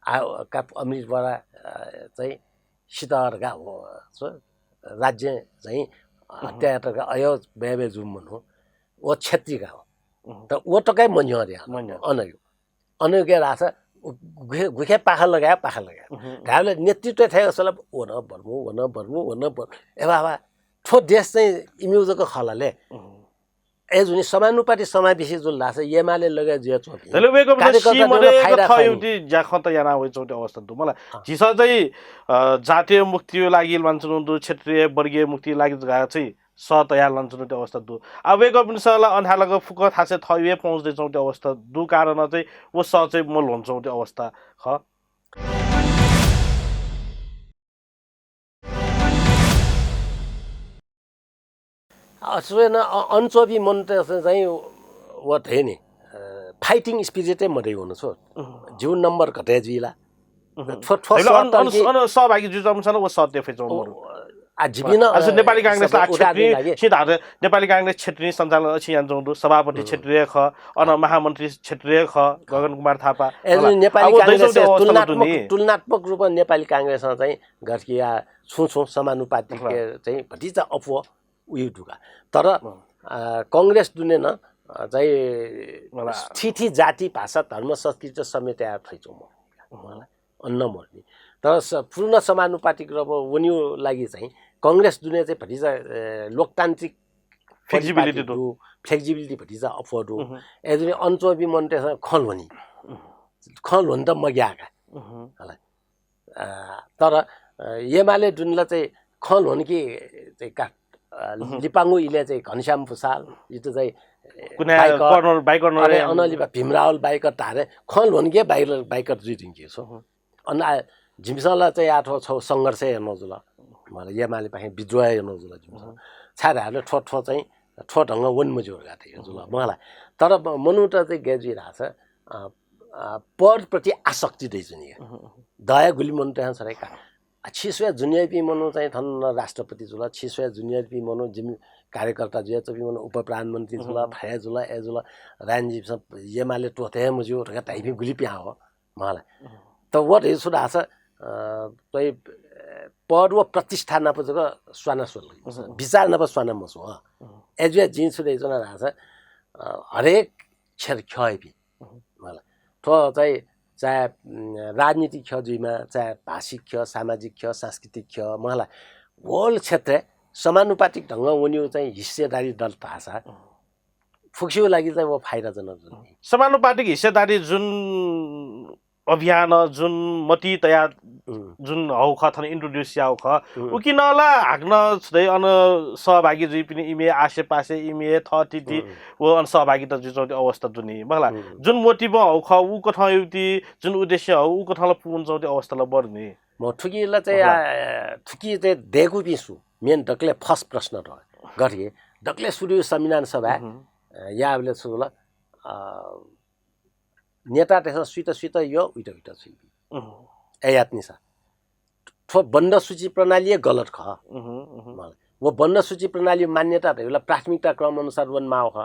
आ, का अमृत बरार, अ, चाहिँ सित धकाः हो, स-, राज्य चाहिँ हत्या यात धकाः अय् बय् बय् जूम्ह मनू, व क्षेत्री का हो। त व तक हे मन्ह्यः रे। मन्ह्यः। अनयो। अनयो के धाःसा उ गुखे, गुखे पाखा लगाया, पाखा लगाया। धायेबलय् नेतृत्व थथे सल, व नं बर्मु, व नं बर्मु, व नं बर्मु। ए बाबा, थ्व देश चाहिँ इमिगु जक खः ला ले। अय् जुनि समानुपातिक समावेशी जुल धाःसा एमाले लगायत जुयाच्वंपिं धले वय्कःपिन्त कार्यकर्ता सी दुने मदय्क फाइदा खः नि। थःयुति ज्याखँत याना वइच्वंगु अवस्था दु। मला अँ। झीसं चाहिँ, अ, जातीय मुक्तिया लागि ल्वानाच्वनागु दु, क्षेत्रीय वर्गीय मुक्तिया लागि धकाः चाहिँ सः तयार ल्वानाच्वनागु अवस्था दु। आ, वय्कःपिन्सं ला अन हालाक फुक्क थासय् थःगु हे पहुँच दइच्वंगु अवस्था दु, कारण चाहिँ व सः चाहिँ मल्ह्वनाच्वंगु अवस्था खः। अ, सुबेन, अ, अन च्वंपिं मनूतय्सं चाहिँ व धया नि, अ, fighting spirit हे मदइ वन छु। अँ। जिगु number घटे जुइ ला। अँ। थ्व, थ्व अन, अन, अन सहभागी जुइच्वंम्ह सन व सत्य फैच्वं मरु। आ, जिपिं नं, अ, नेपाली कांग्रेस ला क्षेत्रीय, उदाहरण लागि। सिधार्थ नेपाली कांग्रेस क्षेत्रीय सञ्चालन अछि यानाच्वंगु दु, सभापति अँ। क्षेत्रीय खः, अन अँ। महामन्त्री क्षेत्रीय खः, गगन कुमार थापा। ए, नेपाली कांग्रेस तुलनात्मक, तुलनात्मक रूपमा नेपाली कांग्रेसं चाहिँ गठकिया छुं छुं समानुपातिक चाहिँ भतिचा अप्वः उयु दुगा। तर, अँ। अ, कांग्रेस दुने नं, अ, चाहिँ थीथी जाति, भाषा, धर्म, संस्कृति समेत यार थैचुम। अँ। अन्न मर्नी। तर स-, पूर्ण समानुपातिक रब वन्यु लागि चाहिँ कांग्रेस दुने चाहिँ भतिचा, अ, लोकतान्त्रिक flexibility दु। Flexibility भतिचा अप्वः दु। अँ। ए जुनि अन च्वंपिं मनूतय्सं खँ ल्ह्वनी। अँ। खँ ल्ह्वन त मग्याका। अँ। हला। अ, तर, अ, एमाले दुने ला चाहिँ खँ ल्ह्वन कि चाहिँ का, अ, लिपांगु इले चाहिँ घनश्याम भुसाल, इत चाहिँ, अ, कुना बाइकट, कर्नर, बाइकर्नर अरे अन लिपा भीमरावल बाइकट धारे खँ ल्ह्वन कि बाइकट, बाइकट जुइ दिंकि सो। अन आ, जिमिसं ला चाहिँ आ थ्व छौ संघर्ष याना जुल। मला एमाले पाखें विद्रोह याना जुल जिमिसं। छाय् धायेबलय् थ्व, थ्व चाहिँ थ्व ढंग वन मज्यू धकाः थें जुल। मला तर मनूत चाहिँ गय् जुइ धाःसा, अ, अ, पदप्रति आसक्ति दइच्वनी। दया गुलि मनूतय्सं छरे का। आ, छिस्वया जुनियापिं मनू चाहिँ थन राष्ट्रपति जुल, छिस्वया जुनियापिं मनू जिमि कार्यकर्ता जुयाच्वंपिं मनू उपप्रधानमन्त्री जुल, फया जुल, ए जुल, राजनीतिसं एमाले त्वःते हे मज्यू धकाः धाइपिं गुलि पिहां हो, मला। त व धइ छु धाःसा, अ, त्वइ, अ, पद व प्रतिष्ठा नाप जक स्वाना स्वल। विचार नाप स्वाना मस्वं। ए जुया जिं छु धइच्वना धाःसा, अ, हरेक क्षेत्र ख्यःपिं मला। थ्व चाहिँ चाहे, उम्, राजनीतिक ख्यः जुइमा, चाहे भाषिक ख्यः, सामाजिक ख्यः, सांस्कृतिक ख्यः, मला। Whole क्षेत्र समानुपातिक ढंग वन्यु चाहिँ हिस्सेदारी दल धाःसा फुक्कसिया लागि चाहिँ व फाइदाजनक जुइ। समानुपातिक हिस्सेदारी जुन अभियान, जुन मति तया, उम्। जुन हौ खः थन introduce याउ खः, उम्। उकिं ला हाकनं छुदे अन सहभागी जुइपिनि इमे आसेपासे इमे थःथिति व अन सहभागिता जुइच्वंगु अवस्था दुनि। मला, जुन मोटिभ हौ खः, उ कथं युति, जुन उद्देश्य हौ, उ कथं ला पूवंच्वंगु अवस्था ला बरु नि। म थुकी ला चाहिँ, आ, थुकी चाहिँ देगुपिं सु, main दकले first प्रश्न त। गथे, दकले सुरु संविधान सभा, अ, याबले छु ल, अ, नेतातय्सं सुइत सुइत यः, उइत उइत सुइबी। ए यात निसा। थ्व बन्द सूची प्रणाली हे गलत खः। मला। व बन्द सूची प्रणाली मान्यता धइबला प्राथमिकता क्रम अनुसार वन माव खः।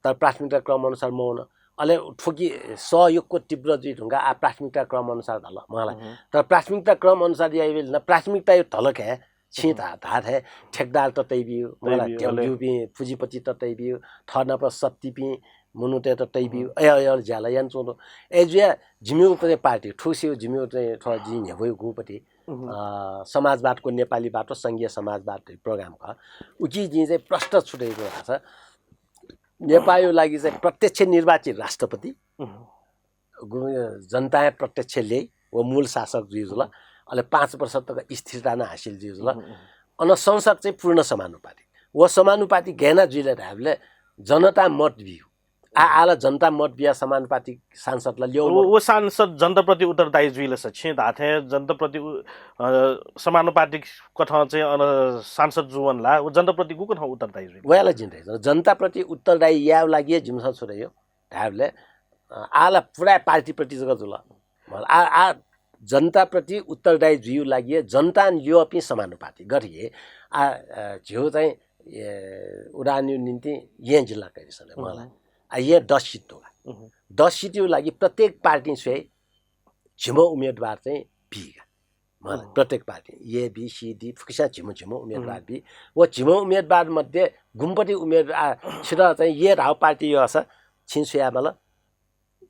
तर प्राथमिकता क्रम अनुसार मवन। अले थ्व कि सः यक्व तीव्र जुइ धुंका आ प्राथमिकता क्रम अनुसार धल। मला। तर प्राथमिकता क्रम अनुसार याइबेल न प्राथमिकता यो धलक हे छिं धा, धाथे ठेकदार त तइबिउ, मला, तइबिउ, अले ध्यमजुपिं पुँजीपति त तइबिउ, थःनाप सत्तिपिं मनूतय्त तइबिउ, अय, अय, ज्याला यान च्वंदु। ए जुया जिमिउ चाहिँ पार्टी, थुसिउ जिमिउ चाहिँ थ्व जिं न्ह्यब्वयु गुपति, अ, समाजवादको नेपाली बाटो, संघीय समाजवाद program खः। उकी जिं चाहिँ प्रष्ट छु धइगु धाःसा, नेपालयु लागि चाहिँ प्रत्यक्ष निर्वाचित राष्ट्रपति, गु-, जनताया प्रत्यक्ष ल्याइ, व मूल शासक जुइ जुल। अले पाँच वर्ष तक स्थिरता नं हासिल जुइ जुल। अन संसद चाहिँ पूर्ण समानुपातिक। व समानुपातिक गय् याना जुइ ले धायेबले जनता मत बिउ। आ, आला जनता मत बिया समानुपातिक सांसद ला ल्यउ व, मरु। व सांसद जनताप्रति उत्तरदायी जुइ ले स छिं धाथे जनताप्रति उ-, अ, समानुपातिक कथं चाहिँ अन सांसद जुवन ला, व जनताप्रति गुकथं उत्तरदायी जुइ? वयाला जिं धइ। जनताप्रति उत्तरदायी यायेउ लागि जिमिसं छु धयो धायेबले, अ, आला पुरा पार्टीप्रति जक जुल। आ, आ जनताप्रति उत्तरदायी जुइउ लागि जनतां ल्यःपिं समानुपातिक। गथे, आ, अ, झ्यू चाहिँ, ए, उदाहरणयु निम्ति येँ जिल्ला कैरिसन मला। आ, येँ दस सिट दुगा। दस सिटयु लागि प्रत्येक पार्टीं स्वयाइ झिम्ह उम्मेदवार चाहिँ बीगा। मला, प्रत्येक party A, B, C, D फुक्कसियां झिम्ह झिम्ह उम्मेदवार बी। व झिम्ह उम्मेदवार मध्ये गुम्पति उम्मेदवार, आ, छित चाहिँ येँ धाउ पार्टी यःसा छिं स्वया मला।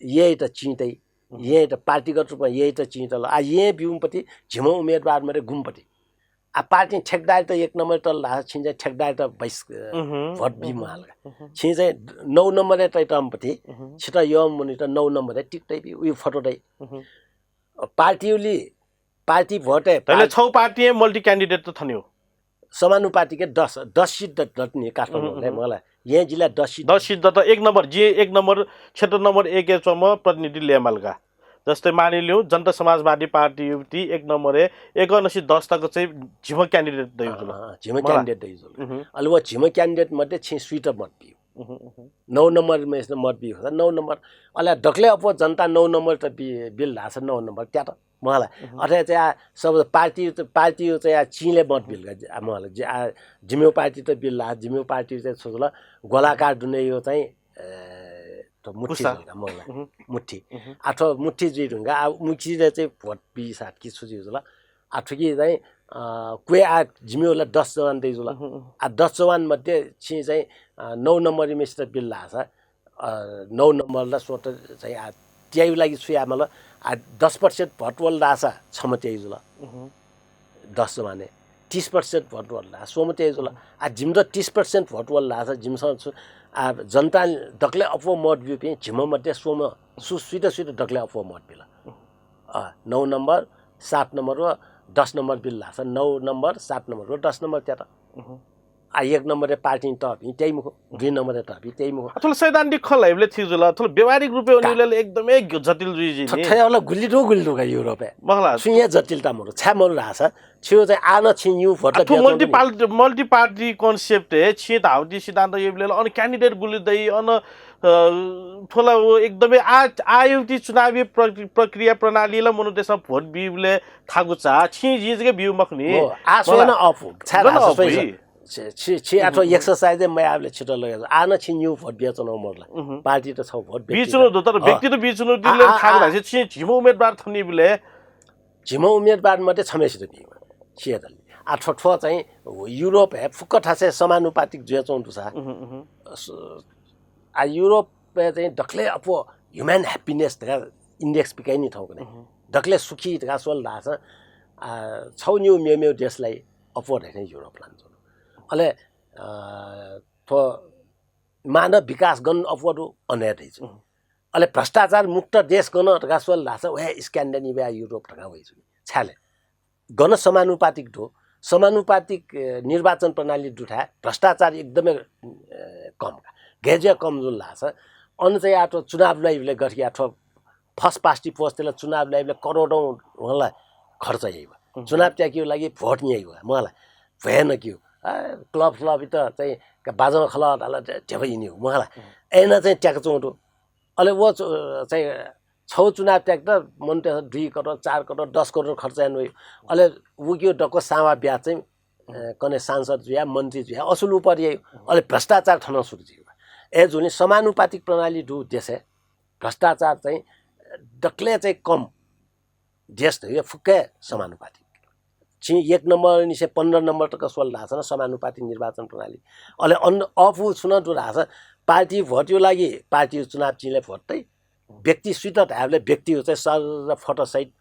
येँयात चिं तइ, येँयात पार्टीगत रूपमा येँयात चिं तल। आ, येँ बिउम्पति झिम्ह उम्मेदवार मध्ये गुम्पति। आ पार्टी ठेकदारी त एक नम्बर तल ला छिं चाहिँ ठेकदारी त बाइस अ, उहुँ, भोट बी उहुँ, महाल। उहुँ। छिं चाहिँ नौ नम्बर तइ तम पति उहुँ। छित यम मुनि त नौ नम्बर टिक तइ बी उयो फोटो दइ। उहुँ। पार्टीउली पार्टी भोट है तैले पार्टी छौ पार्टी मल्टी क्यान्डिडेट त थन्यो। समानुपातिक दस दस सिट दत नि काठमाडौँ उहुँ, उहुँ। मला यहाँ जिल्ला दस सिट दस सिट दत एक नम्बर जे एक नम्बर क्षेत्र नम्बर एक ए चम प्रतिनिधि लेमालका। जस्तै मानिलिउँ जनता समाजवादी पार्टी युवती एक नम्बर ए एक नसी दस तक चाहिँ झिम क्यान्डिडेट दयुजुल। अँ, झिम मला। क्यान्डिडेट दयुजुल। उहुँ। अले व झिम क्यान्डिडेट मध्ये छिं स्वीट मत बिउ। उहुँ, उहुँ। नौ नम्बर में मत बिउ होला नौ नम्बर। अले दकले अप्व जनता नौ नम्बर त बि बिल धास नौ नम्बर त्यात। मला। उहुँ। अथे चाहिँ आ सब पार्टी पार्टी चाहिँ आ चिले मत बिल का आ, मला। जि आ जिमेउ पार्टी त बिल ला जिमेउ पार्टी चाहिँ छोजल गोलाकार दुने यो चाहिँ ए, त मुठी फुसा। जुल का मला। उहुँ। मुठी। उहुँ। आ थ्व मुठी जुइ ढुंगा आ मुठी चाहिँ भोट बी साथ कि छु जुल। आ थुकी चाहिँ अ, क्वे आ जिमेउ ला दस जवान दइ जुल। उहुँ, उहुँ। आ दस जवान मध्ये छि चाहिँ अ, नौ नम्बर मिस्टर बिल लासा अ, नौ नम्बर ला सोत चाहिँ आ त्यायु लागि छु या मला। आ दस प्रतिशत भोट वल लासा छम त्यायु जुल। उहुँ। दस जवाने तीस प्रतिशत भोट वल ला सोम त्यायु जुल। आ जिमत तीस प्रतिशत भोट वल लासा जिमस छु आ जनता दकले अप्व मत बिउपिं झिम मध्ये सोम सु स्वीत स्वीत दकले अप्व मत बिल। अ, नौ नम्बर, सात नम्बर व दस नम्बर बिल लासा नौ नम्बर, सात नम्बर व दस नम्बर त्यात। उहुँ। आ एक नम्बर पार्टी तपि त्याइ मुखु, दुई नम्बर तपि त्याइ मुखु। अथवा सैद्धान्तिक खल हाइबले थी जुल, अथवा व्यवहारिक रूपे का। उनीले एकदमै जटिल जुइ जिनि। थथे होला गुल्ली दु गुल्ली दु का युरोपे। मखला। सुइया जटिलता मरु, छ्या मरु रासा, छिउ चाहिँ आन छि न्यू भोट आ, थु बिया multi Chaudhary. Party, multi party concept हे छि धाउती सिद्धान्त येबले अन क्यान्डिडेट गुल्ली दइ, अन, अ, थोला वो एकदमै आ, आयुति चुनावी प्रक्रि-, प्रक्रिया प्रणाली ला मनु देशमा भोट बिबले थागु चा, छि जिजके बिउ मखनी। हो, आ सोना अफु, छ्या गन रासा अफु सोइसा। छि, छि, छि आठो उहुँ, उहुँ। एक्सरसाइज मयाबले छिटो लगे। आन छि न्यू भोट बिया चुनाव मरला। उहुँ। पार्टी त छौ भोट व्यक्ति बिचुनु त। दु, तर अ। व्यक्ति त बिचुनु आ, दिले आ, थाक आ। धासे छि झिम उम्मेदवार थनी बिले। झिम उम्मेदवार मध्ये छमेसित बी। छिया दल। आ, थ्व, थ्व चाहिँ युरोप हे फुक्क थासे समानुपातिक जुया चौं दुसा। उहुँ, उहुँ। स-, आ, युरोप हे चाहिँ दखले अप्व ह्युमन ह्याप्पिनेस धका इन्डेक्स पिकाइ नि थौकने। उहुँ। दखले सुखी धका सोल धासा, आ, छौ न्यू मेमेउ देशलाई अप्व धैने युरोप लान चौं। अले, आ, थ्व मानव विकास गन अप्व दु अनया दैछु। उहुँ। अले भ्रष्टाचार मुक्त देश गन धका सोल धासा वहे स्क्यान्डिनेभिया युरोप धका वइछु। छ्याले गन समानुपातिक दु, समानुपातिक, ए, निर्वाचन प्रणाली दु थाय् भ्रष्टाचार एकदमै, ए, कम का। गय् जुया कम जुल धासा अन चाहिँ आठो चुनाव लइबले गठिया थ्व फस पास्टी पोस्टला चुनाव लइबले करोडौँ होला खर्च याइबा। उहुँ। चुनाव त्याकिउ लागि भोट न्याइबा, मला। भयन किउ। आ, क्लब, क्लब इत चाहिँ बाजं खल धाल ढेबा इनिउ, मला। उहुँ। एना चाहिँ त्याक चौं दु। अले वो च-, चाहिँ छौ चुनाव त्याक त मन त दुई करोड, चार करोड, दस करोड खर्च यान वइ। अले उकियो दक्व सावा ब्याज चाहिँ, अ, कने सांसद जुया, मन्त्री जुया, असुल उपर याइ। अले भ्रष्टाचार थन सुरु जुइ। ए जुनि समानुपातिक प्रणाली दु देशे भ्रष्टाचार चाहिँ दक्ले चाहिँ कम। देश धैर्य फुक्कै समानुपातिक। छि एक नम्बर निसे पन्ध्र नम्बर तक सोल धासन समानुपातिक निर्वाचन प्रणाली। अले अन अफु छुन दु धासन पार्टी भोट यो लागि पार्टी चुनाव चिले भोट तै। व्यक्ति स्वीत धायबले व्यक्ति चाहिँ सर र फोटो सहित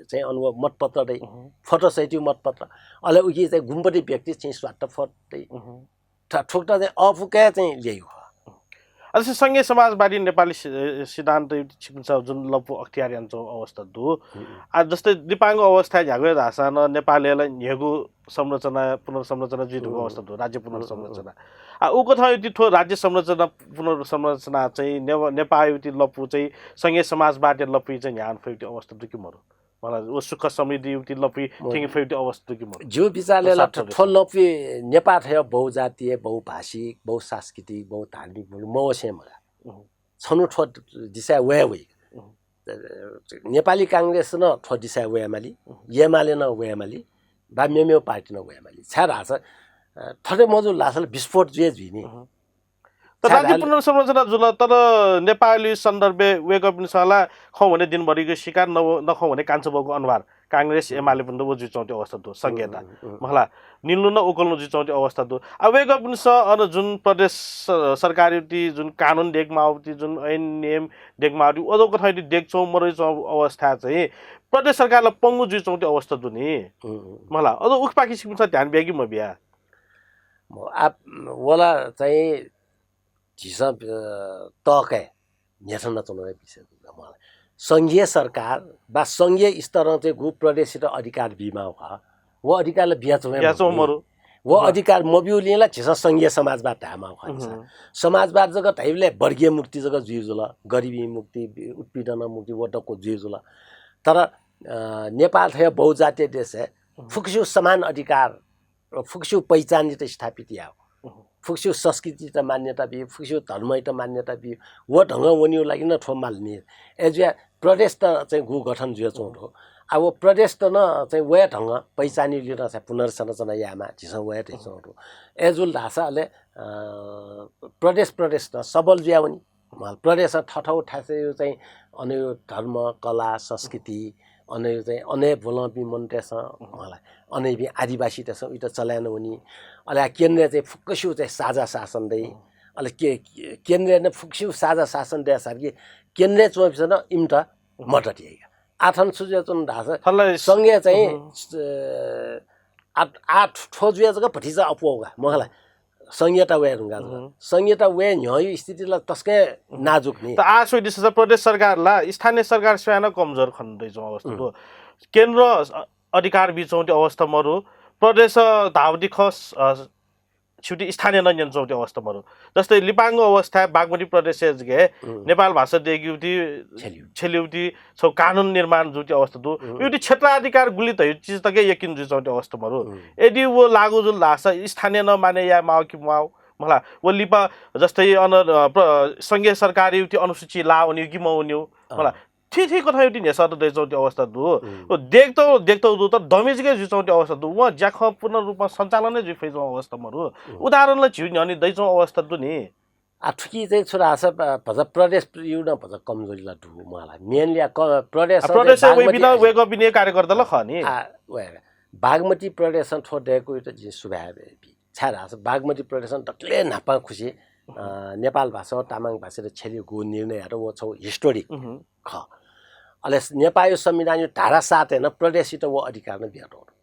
चाहिँ अनुभव मतपत्र दै। उहुँ। फोटो सहित यो मतपत्र। अले उकी चाहिँ गुम्पति व्यक्ति चाहिँ स्वाट फोट दै। उहुँ। थ-, थुक्ता चाहिँ अफुके चाहिँ ल्याइगु। अझ संघीय समाजवादी नेपाली सि-, सिद्धान्त छिपिन्सं जुन लपु अख्तियार याना च्वंगु अवस्था दु। हुँ। आ, जस्तै दिपांगु अवस्था झ्यागु धाःसा न नेपालय् ला न्ह्यगु संरचना, पुनर्संरचना जुइ धुंगु हुँ। अवस्था दु, राज्य हुँ, हुँ, हुँ। पुनर्संरचना। आ, उकथं युति थ्व राज्य संरचना, पुनर्संरचना चाहिँ ने-, नेपाल युति लपु चाहिँ संघीय समाजवादी लपु चाहिँ न्ह्यान फयुति अवस्था दु कि मरु? मला, व सुख समृद्धि युति लपु मरु। थेंगे फयुति अवस्था दु कि मरु? ज्यू विचारले व ला साथ थ्व लपु नेपाल थयो बहुजातीय, बहुभाषिक, बहुसांस्कृतिक, बहुधार्मिक मौसे मला। हुँ। छन्हु थ्व दिसाय् वये वइ। उहुँ। नेपाली कांग्रेस नं थ्व दिसाय् वयेमाली, उहुँ। एमाले नं वयेमाली, वा मेमेउ पार्टी नं वयेमाली। छाय् धाःसा, अ, थथे मजू लासल विस्फोट जुए जुइ नि। उहुँ। तर छाय् राज्य धाल- पुनर्संरचना जुल, तर नेपाली सन्दर्भय् वय्कःपिन्सं ला खँ वने दिनभरिको शिकार, न, न खँ वने कान्छा बौको अनुहार। कांग्रेस, उम्। एमाले पनि त व जुइच्वंति अवस्था दु, संघीयता। उम्, उम्, उम्। मखला, निन्लु न उकलु जुइच्वंति अवस्था दु। आ, वय्कःपिन्सं अन जुन प्रदेश स-, सरकारयुति जुन कानुन देकमाउति, जुन ऐन नियम देकमाउति, व दौ कथंयुति देकच्वं मरुइच्वं अवस्था चाहिँ प्रदेश सरकारला पंगु जुइच्वंगु अवस्था दु नि। उम्, उम्। मला, अझ उखुपाखे छिकपिन्सं ध्यान बिया कि मबिया? म, आ, वला चाहिँ झीसं, अ, तःकाय् न्ह्यथनाच्वनागु विषय दु मला। संघीय सरकार वा संघीय स्तरं चाहिँ गु प्रदेशयात अधिकार बीमाःगु खः, व अधिकारला बियाच्वं हे बियाच्वं मरु। मरु। व व अधिकार मब्यूलिं ला झीसं संघीय समाजवाद धायेमाःगु खः नि सा। उहुँ। समाजवाद जक धाइबलय् वर्गीय मुक्ति जक जुइ जुल, गरिबी मुक्ति, बि-, उत्पीडन मुक्ति व दक्व जुइ जुल। तर, अ, नेपाल थें बहुजातीय देशय् उहुँ। फुक्कसिगु समान अधिकार, फुक्कसिगु पहिचानयात स्थापित याः। उहुँ। फुक्कसिगु संस्कृतियात मान्यता बी, फुक्कसिगु धर्मयात मान्यता बी, व ढंगं वनेगु लागि नं थ्व माल नि। अय्जुया प्रदेश त चाहिँ गु गठन जुयाच्वंगु दु। आ, व प्रदेश त नं चाहिँ वया ढंगं पहिचानयु लित चाहिँ पुनर्संरचना यायेमाः, झीसं वया धयाच्वंगु दु। अय्जुल धाःसा अले, अ, प्रदेश, प्रदेश त सबल जुया वनी। मला, प्रदेशं थःथःगु थासय् चाहिँ अनयु धर्म, कला, संस्कृति, अनयु चाहिँ अनय् ब्वलंपिं मनूतय्सं, मला, अनय्पिं आदिवासीतय्सं उइत चलाय् याना वनी। अले आ केन्द्रय् चाहिँ फुक्कसिगु चाहिँ साझा शासन दइ। अले के, के, केन्द्रय् नं फुक्कसिगु साझा शासन दयेसारकि केन्द्रय् च्वंपिन्सं नं इमित मद्दत याइ। आः थन छु जुयाच्वन धाःसा थनलाई संघय् चाहिँ, अ, आ, आ थ्व जुया जक भतिचा अप्वः का, मखु ला। संघीयता वये धुंकाः जक। संघीयता वये न्ह्यःयु स्थिति ला तसकं नाजुक नि। त आः स्वयादिसँ, प्रदेश सरकार ला स्थानीय सरकार स्वयां नं कमजोर खने दइच्वंगु अवस्था दु। केन्द्र, अ, अधिकार बीच्वंगु अवस्था मरु। प्रदेश धाःगु खः, अ, छिगु स्थानीय नं न्यनाच्वंगु अवस्था मरु। जस्तै लिपांगु अवस्थाय् बागमती प्रदेशय् जक नेपाल भाषा दयेकेगु ति छ्यलेगु ति छौ कानुन निर्माण जूगु अवस्था दु। उगु ति क्षेत्राधिकार गुलि धइगु चिज तक यकिन जुइच्वंगु अवस्था मरु। यदि व लागू जुल धाःसा स्थानीय नं माने याये माःगु कि माःगु, मला, व लिपा जस्तै अन, अ, प्र-, संघीय सरकारयु ति अनुसूची लाः वनेगु कि मवनेगु, मला, थी थी कथंयु ति न्ह्यसः त दइच्वंगु अवस्था दु। व देख्तौ देख्तौ दु, तर damage गय् जुइच्वंगु अवस्था दु। वं ज्याखँ पूर्ण रूपमा सञ्चालन हे जुइ फइच्वंगु अवस्था मरु। उदाहरण ला झिउ न्ह्यःने दइच्वंगु अवस्था दु नि। आ, थुकी चाहिँ छु धाःसा, अ, भचा प्रदेशयु नं भचा कमजोरी ला दु मला। Mainly आ, क-, प्रदेश आ, चाहिँ प्रदेश बागमती वइपिं नं वय्कःपिनि कार्यकर्ता ला खः नि। आ, वय्, बागमती प्रदेशं थ्व दय्कूयात जिं सुभाय् बी। छाय् धाःसा बागमती प्रदेशं दकलय् न्हापांखुसी, अ, नेपाल भाषा व तामाङ भाषायात छ्यलेगु निर्णय यात, व छौ historic खः। अले नेपाःयु संविधानयु धारा सातय् नं प्रदेशयात व अधिकार नं बियातःगु दु।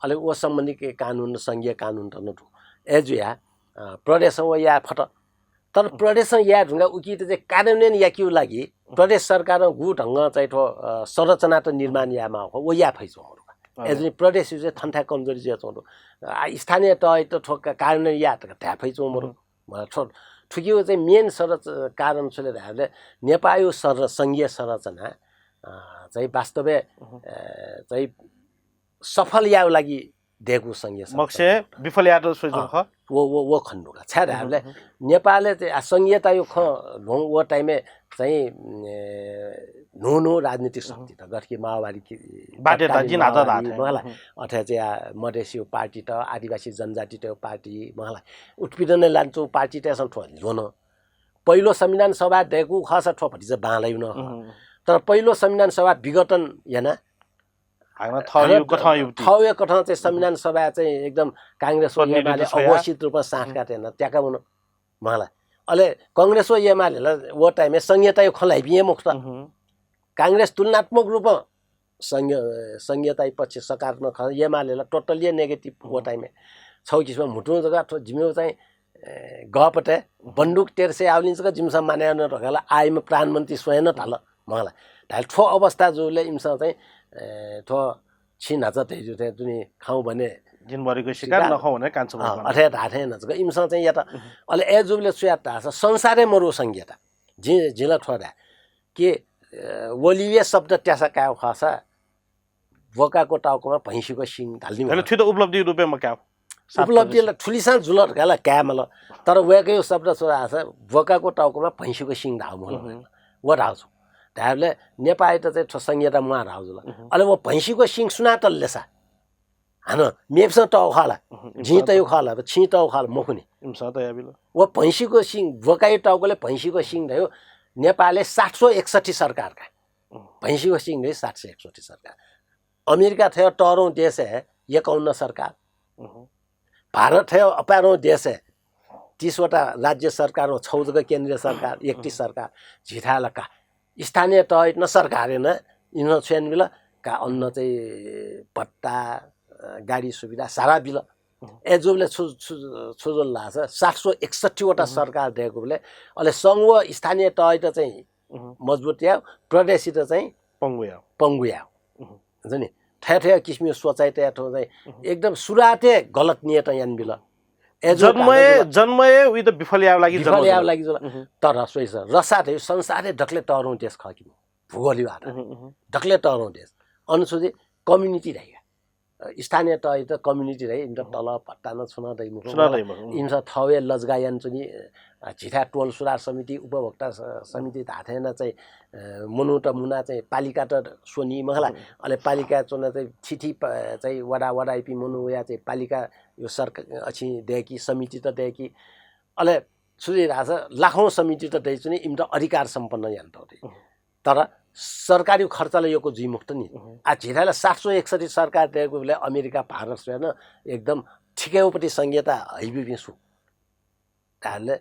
अले व सम्बन्धी के कानुन, संघीय कानुन त नं दु। अय्जुया, अ, प्रदेशं व याये फत। तर प्रदेशं याये धुंकाः उकियात चाहिँ कार्यान्वयन याकेगु लागि प्रदेश सरकारं गु ढंगं चाहिँ थ्व, अ, संरचनात निर्माण याये माःगु खः, व याये फइच्वंगु दु। अय्जुनि प्रदेशयु चाहिँ थन थाय् कमजोरी जुयाच्वंगु दु। आ, स्थानीय तहयात थ्व का-, कार्यान्वयन या धकाः धाये फइच्वंगु मरु। मला, थ्व, थुकियु चाहिँ main संरच-, कारण छु ले धायेबलय् नेपाःयु संर-, संघीय संरचना, अ, चाहिँ वास्तवय्, अ, चाहिँ सफल यायेगु लागि दय्कू संघीय संरचना मखुसे विफल यायेत स्वइच्वंगु खः। व, व, व खने दु का। छाय् धायेबलय् नेपालय् चाहिँ, आ, संघीयतायु खँ ल्ह्वंगु व time-य् चाहिँ, ए, न्हू न्हू राजनीतिक शक्ति त, गथे कि माओवादी कि बाटे तत्कालीन जिन हात माओवादी, धात। मला, अथे चाहिँ, आ, मधेसीयु पार्टी त, आदिवासी जनजातितयु पार्टी, मला, उत्पीडन लानाच्वंगु पार्टीतय्सं थ्व ल्ह्वन। पहिलो संविधान सभा दय्कूगु खःसा थ्व भतिचा बांलायु नं खः। तर पहिलो संविधान सभा विघटन याना हानं थःयु कथंयु ति। थःयु कथं चाहिँ संविधान सभाय् चाहिँ एकदम कांग्रेस व एमाले अघोषित रूपमा साँठगाँठ याना त्याका वन, मला। अले कांग्रेस व एमाले ला व time-य् संघीयतायु खँ ल्हाइपिं हे मखुत। कांग्रेस तुलनात्मक रूपं संघ-, संघीयतायु पक्ष सकारात्मक खः, एमाले ला totally negative व time-य्। छौ किसिमं म्हुतुं जक थ्व जिमिगु चाहिँ, ए, गःपतय् बन्दुक तेर्से आवलिं जक जिमिसं माने याना धकाः ला आःयाम्ह प्रधानमन्त्री स्वयां नं धाल। मला। धाल थ्व अवस्था जूबलय् इमिसं चाहिँ, ए, थ्व छिं न्हाचा धयाजु थें दुने खाउँ भने जिन मरेको शिकार, शिकार। नखाउँ भने कान्छो अँ, भगवान। अथे धाथें नं जक इमिसं चाहिँ यात। अले अय् जूबलय् छु यात धाःसा संसारय् मरु संघीयता। जिं, जिं ला थ्व धाये कि, ए, वलिया शब्द त्यासा कायेगु खःसा ब्वकाको टाउकोमा भैंसीको सिङ धाल नि अले मला। थुइत उपलब्धि रूपय् मकायेगु। उपलब्धि ला थुलिसां जुल धकाः ला काये माल। तर वय्कःयु शब्द छु धाःसा ब्वकाको टाउकोमा भैंसीको सिङ धाःगु मला। व धाःगु छु। धायेबलय् नेपाःयात चाहिँ थ्व संघीयता म्वाः धाःगु जुल। अले व भैंसीको सिङ सुनां तल ले सा? हानं मेपिसं तःगु खः ला? जिं तःगु खः ला? छिं तःगु खः ला? मखु नि। इमिसं तयाबिल। व भैंसीको सिङ, ब्वकायु टाउकोले भैंसीको सिङ धयो नेपालय् सात सौ एकसट्ठी सरकार का। भैंसीको सिङ धयो सात सौ एकसट्ठी सरकार। अमेरिका थें तःधंगु देशय् एकाउन्न सरकार। भारत थें अपाय्धंगु देशय् तीसवटा राज्य सरकार व छौ जक केन्द्रीय सरकार, एकतीस सरकार। झीथाय् ला का। स्थानीय तहयात नं सरकार याना, इमिसं छु यानाबिल, अन्न चाहिँ भत्ता, अ, गाडी सुविधा सारा बिल। अँ। अय् जूबलय् छु, छु, छु जुल धाःसा सात सौ एकसट्ठी वटा अँ। सरकार दय्‌कूबलय् अले संघ व स्थानीय तहयात चाहिँ अँ। मजबुत याः, प्रदेशयात चाहिँ पंगु याः। पंगु याः। अँ। हुन्छ नि, थथे थथे किसिमया सोचाइ तयाः थ्व चाहिँ अँ। एकदम सुरुवातय् गलत नियत यानाबिल। अय् जूगु जन्मय्, कारणं जन्मय् उइत विफल यायेगु लागि विफल जन्म यायेगु जुल। लागि जुल। अँ। तर स्वइस, रसा धइगु संसारय् दकले तःधंगु देश खः कि नि, भूगोलीय आधार। अँ, अँ। दकले तःधंगु देश। अन छु जुइ, community धइगु। अ, स्थानीय तहयात community धइ, इमित अँ। तलब भत्ता नं छुं नं दइ मखु। छुं नं दइ मखु। इमिसं थःगु लजगाः यानाच्वनी, अ, झीथाय् टोल सुधार समिति, उपभोक्ता स-, समिति धाःथें याना चाहिँ, अ, मनूत मुना चाहिँ पालिकात स्वनी मखु ला। अँ। अले पालिकाय् च्वना चाहिँ थीथी प-, चाहिँ वडा वडायापिं मनू वया चाहिँ पालिका यो सरक-, अछि दय्‌की, समितित दय्‌की। अले छु जुइ धाःसा लाखौं समितित दइच्वनी, इमित अधिकार सम्पन्न यानातःगु दइ। अँ। तर सरकारी खर्चले यक्व जुइ मखुत नि। अँ। आ, झीथाय् ला सात सौ एकसट्ठी सरकार दय्‌कूबलय् अमेरिका, भारत स्वयाः नं एकदम थिकय्‌पट्टि संघीयता हइब्यूपिं सु धाःसा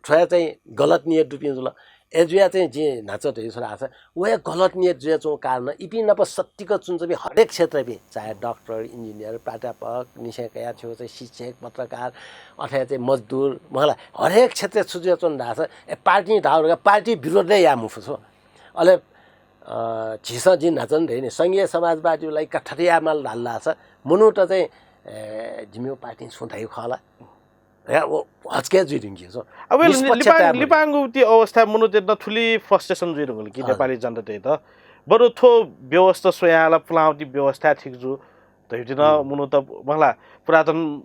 थ्व हे चाहिँ गलत नियत दुपिं जुल। अय् जुया चाहिँ जिं न्हाचः धयागु छु धाःसा व हे गलत नियत जुयाच्वंगु कारणं इपिं नाप सत्तिक च्वनाच्वंपिं हरेक क्षेत्रपिं, चाहे डाक्टर, इन्जिनियर, प्राध्यापक, निसें कयाः छगू चाहिँ शिक्षक, पत्रकार, अथे चाहिँ मजदुर, मखु ला, हरेक क्षेत्रय् छु जुयाच्वन धाःसा, ए, पार्टीं धाःगु धकाः पार्टी विरोध हे याये मफु छगू। अले, अ, झीसं जिं न्हाचः नं धयागु नि, संघीय समाजवादीया लागि का थथे यायेमाल धाल धाःसा मनूत चाहिँ, ए, जिमिगु पार्टीं छुं धयागु खः ला? हे, व हच्के जुइ धुंकी छगू। अब निष्पक्षता लिपाङ-, याये मफु। लिपांगु ति अवस्था मनूतय्‌त थुलि frustration जुइ धुंकल कि अँ। नेपाली जनतातय्‌त। बरु थ्व व्यवस्था स्वयाः ला पुलांगु ति व्यवस्था ठीक जू धइगु नं अँ। मनूत, मखु ला, पुरातन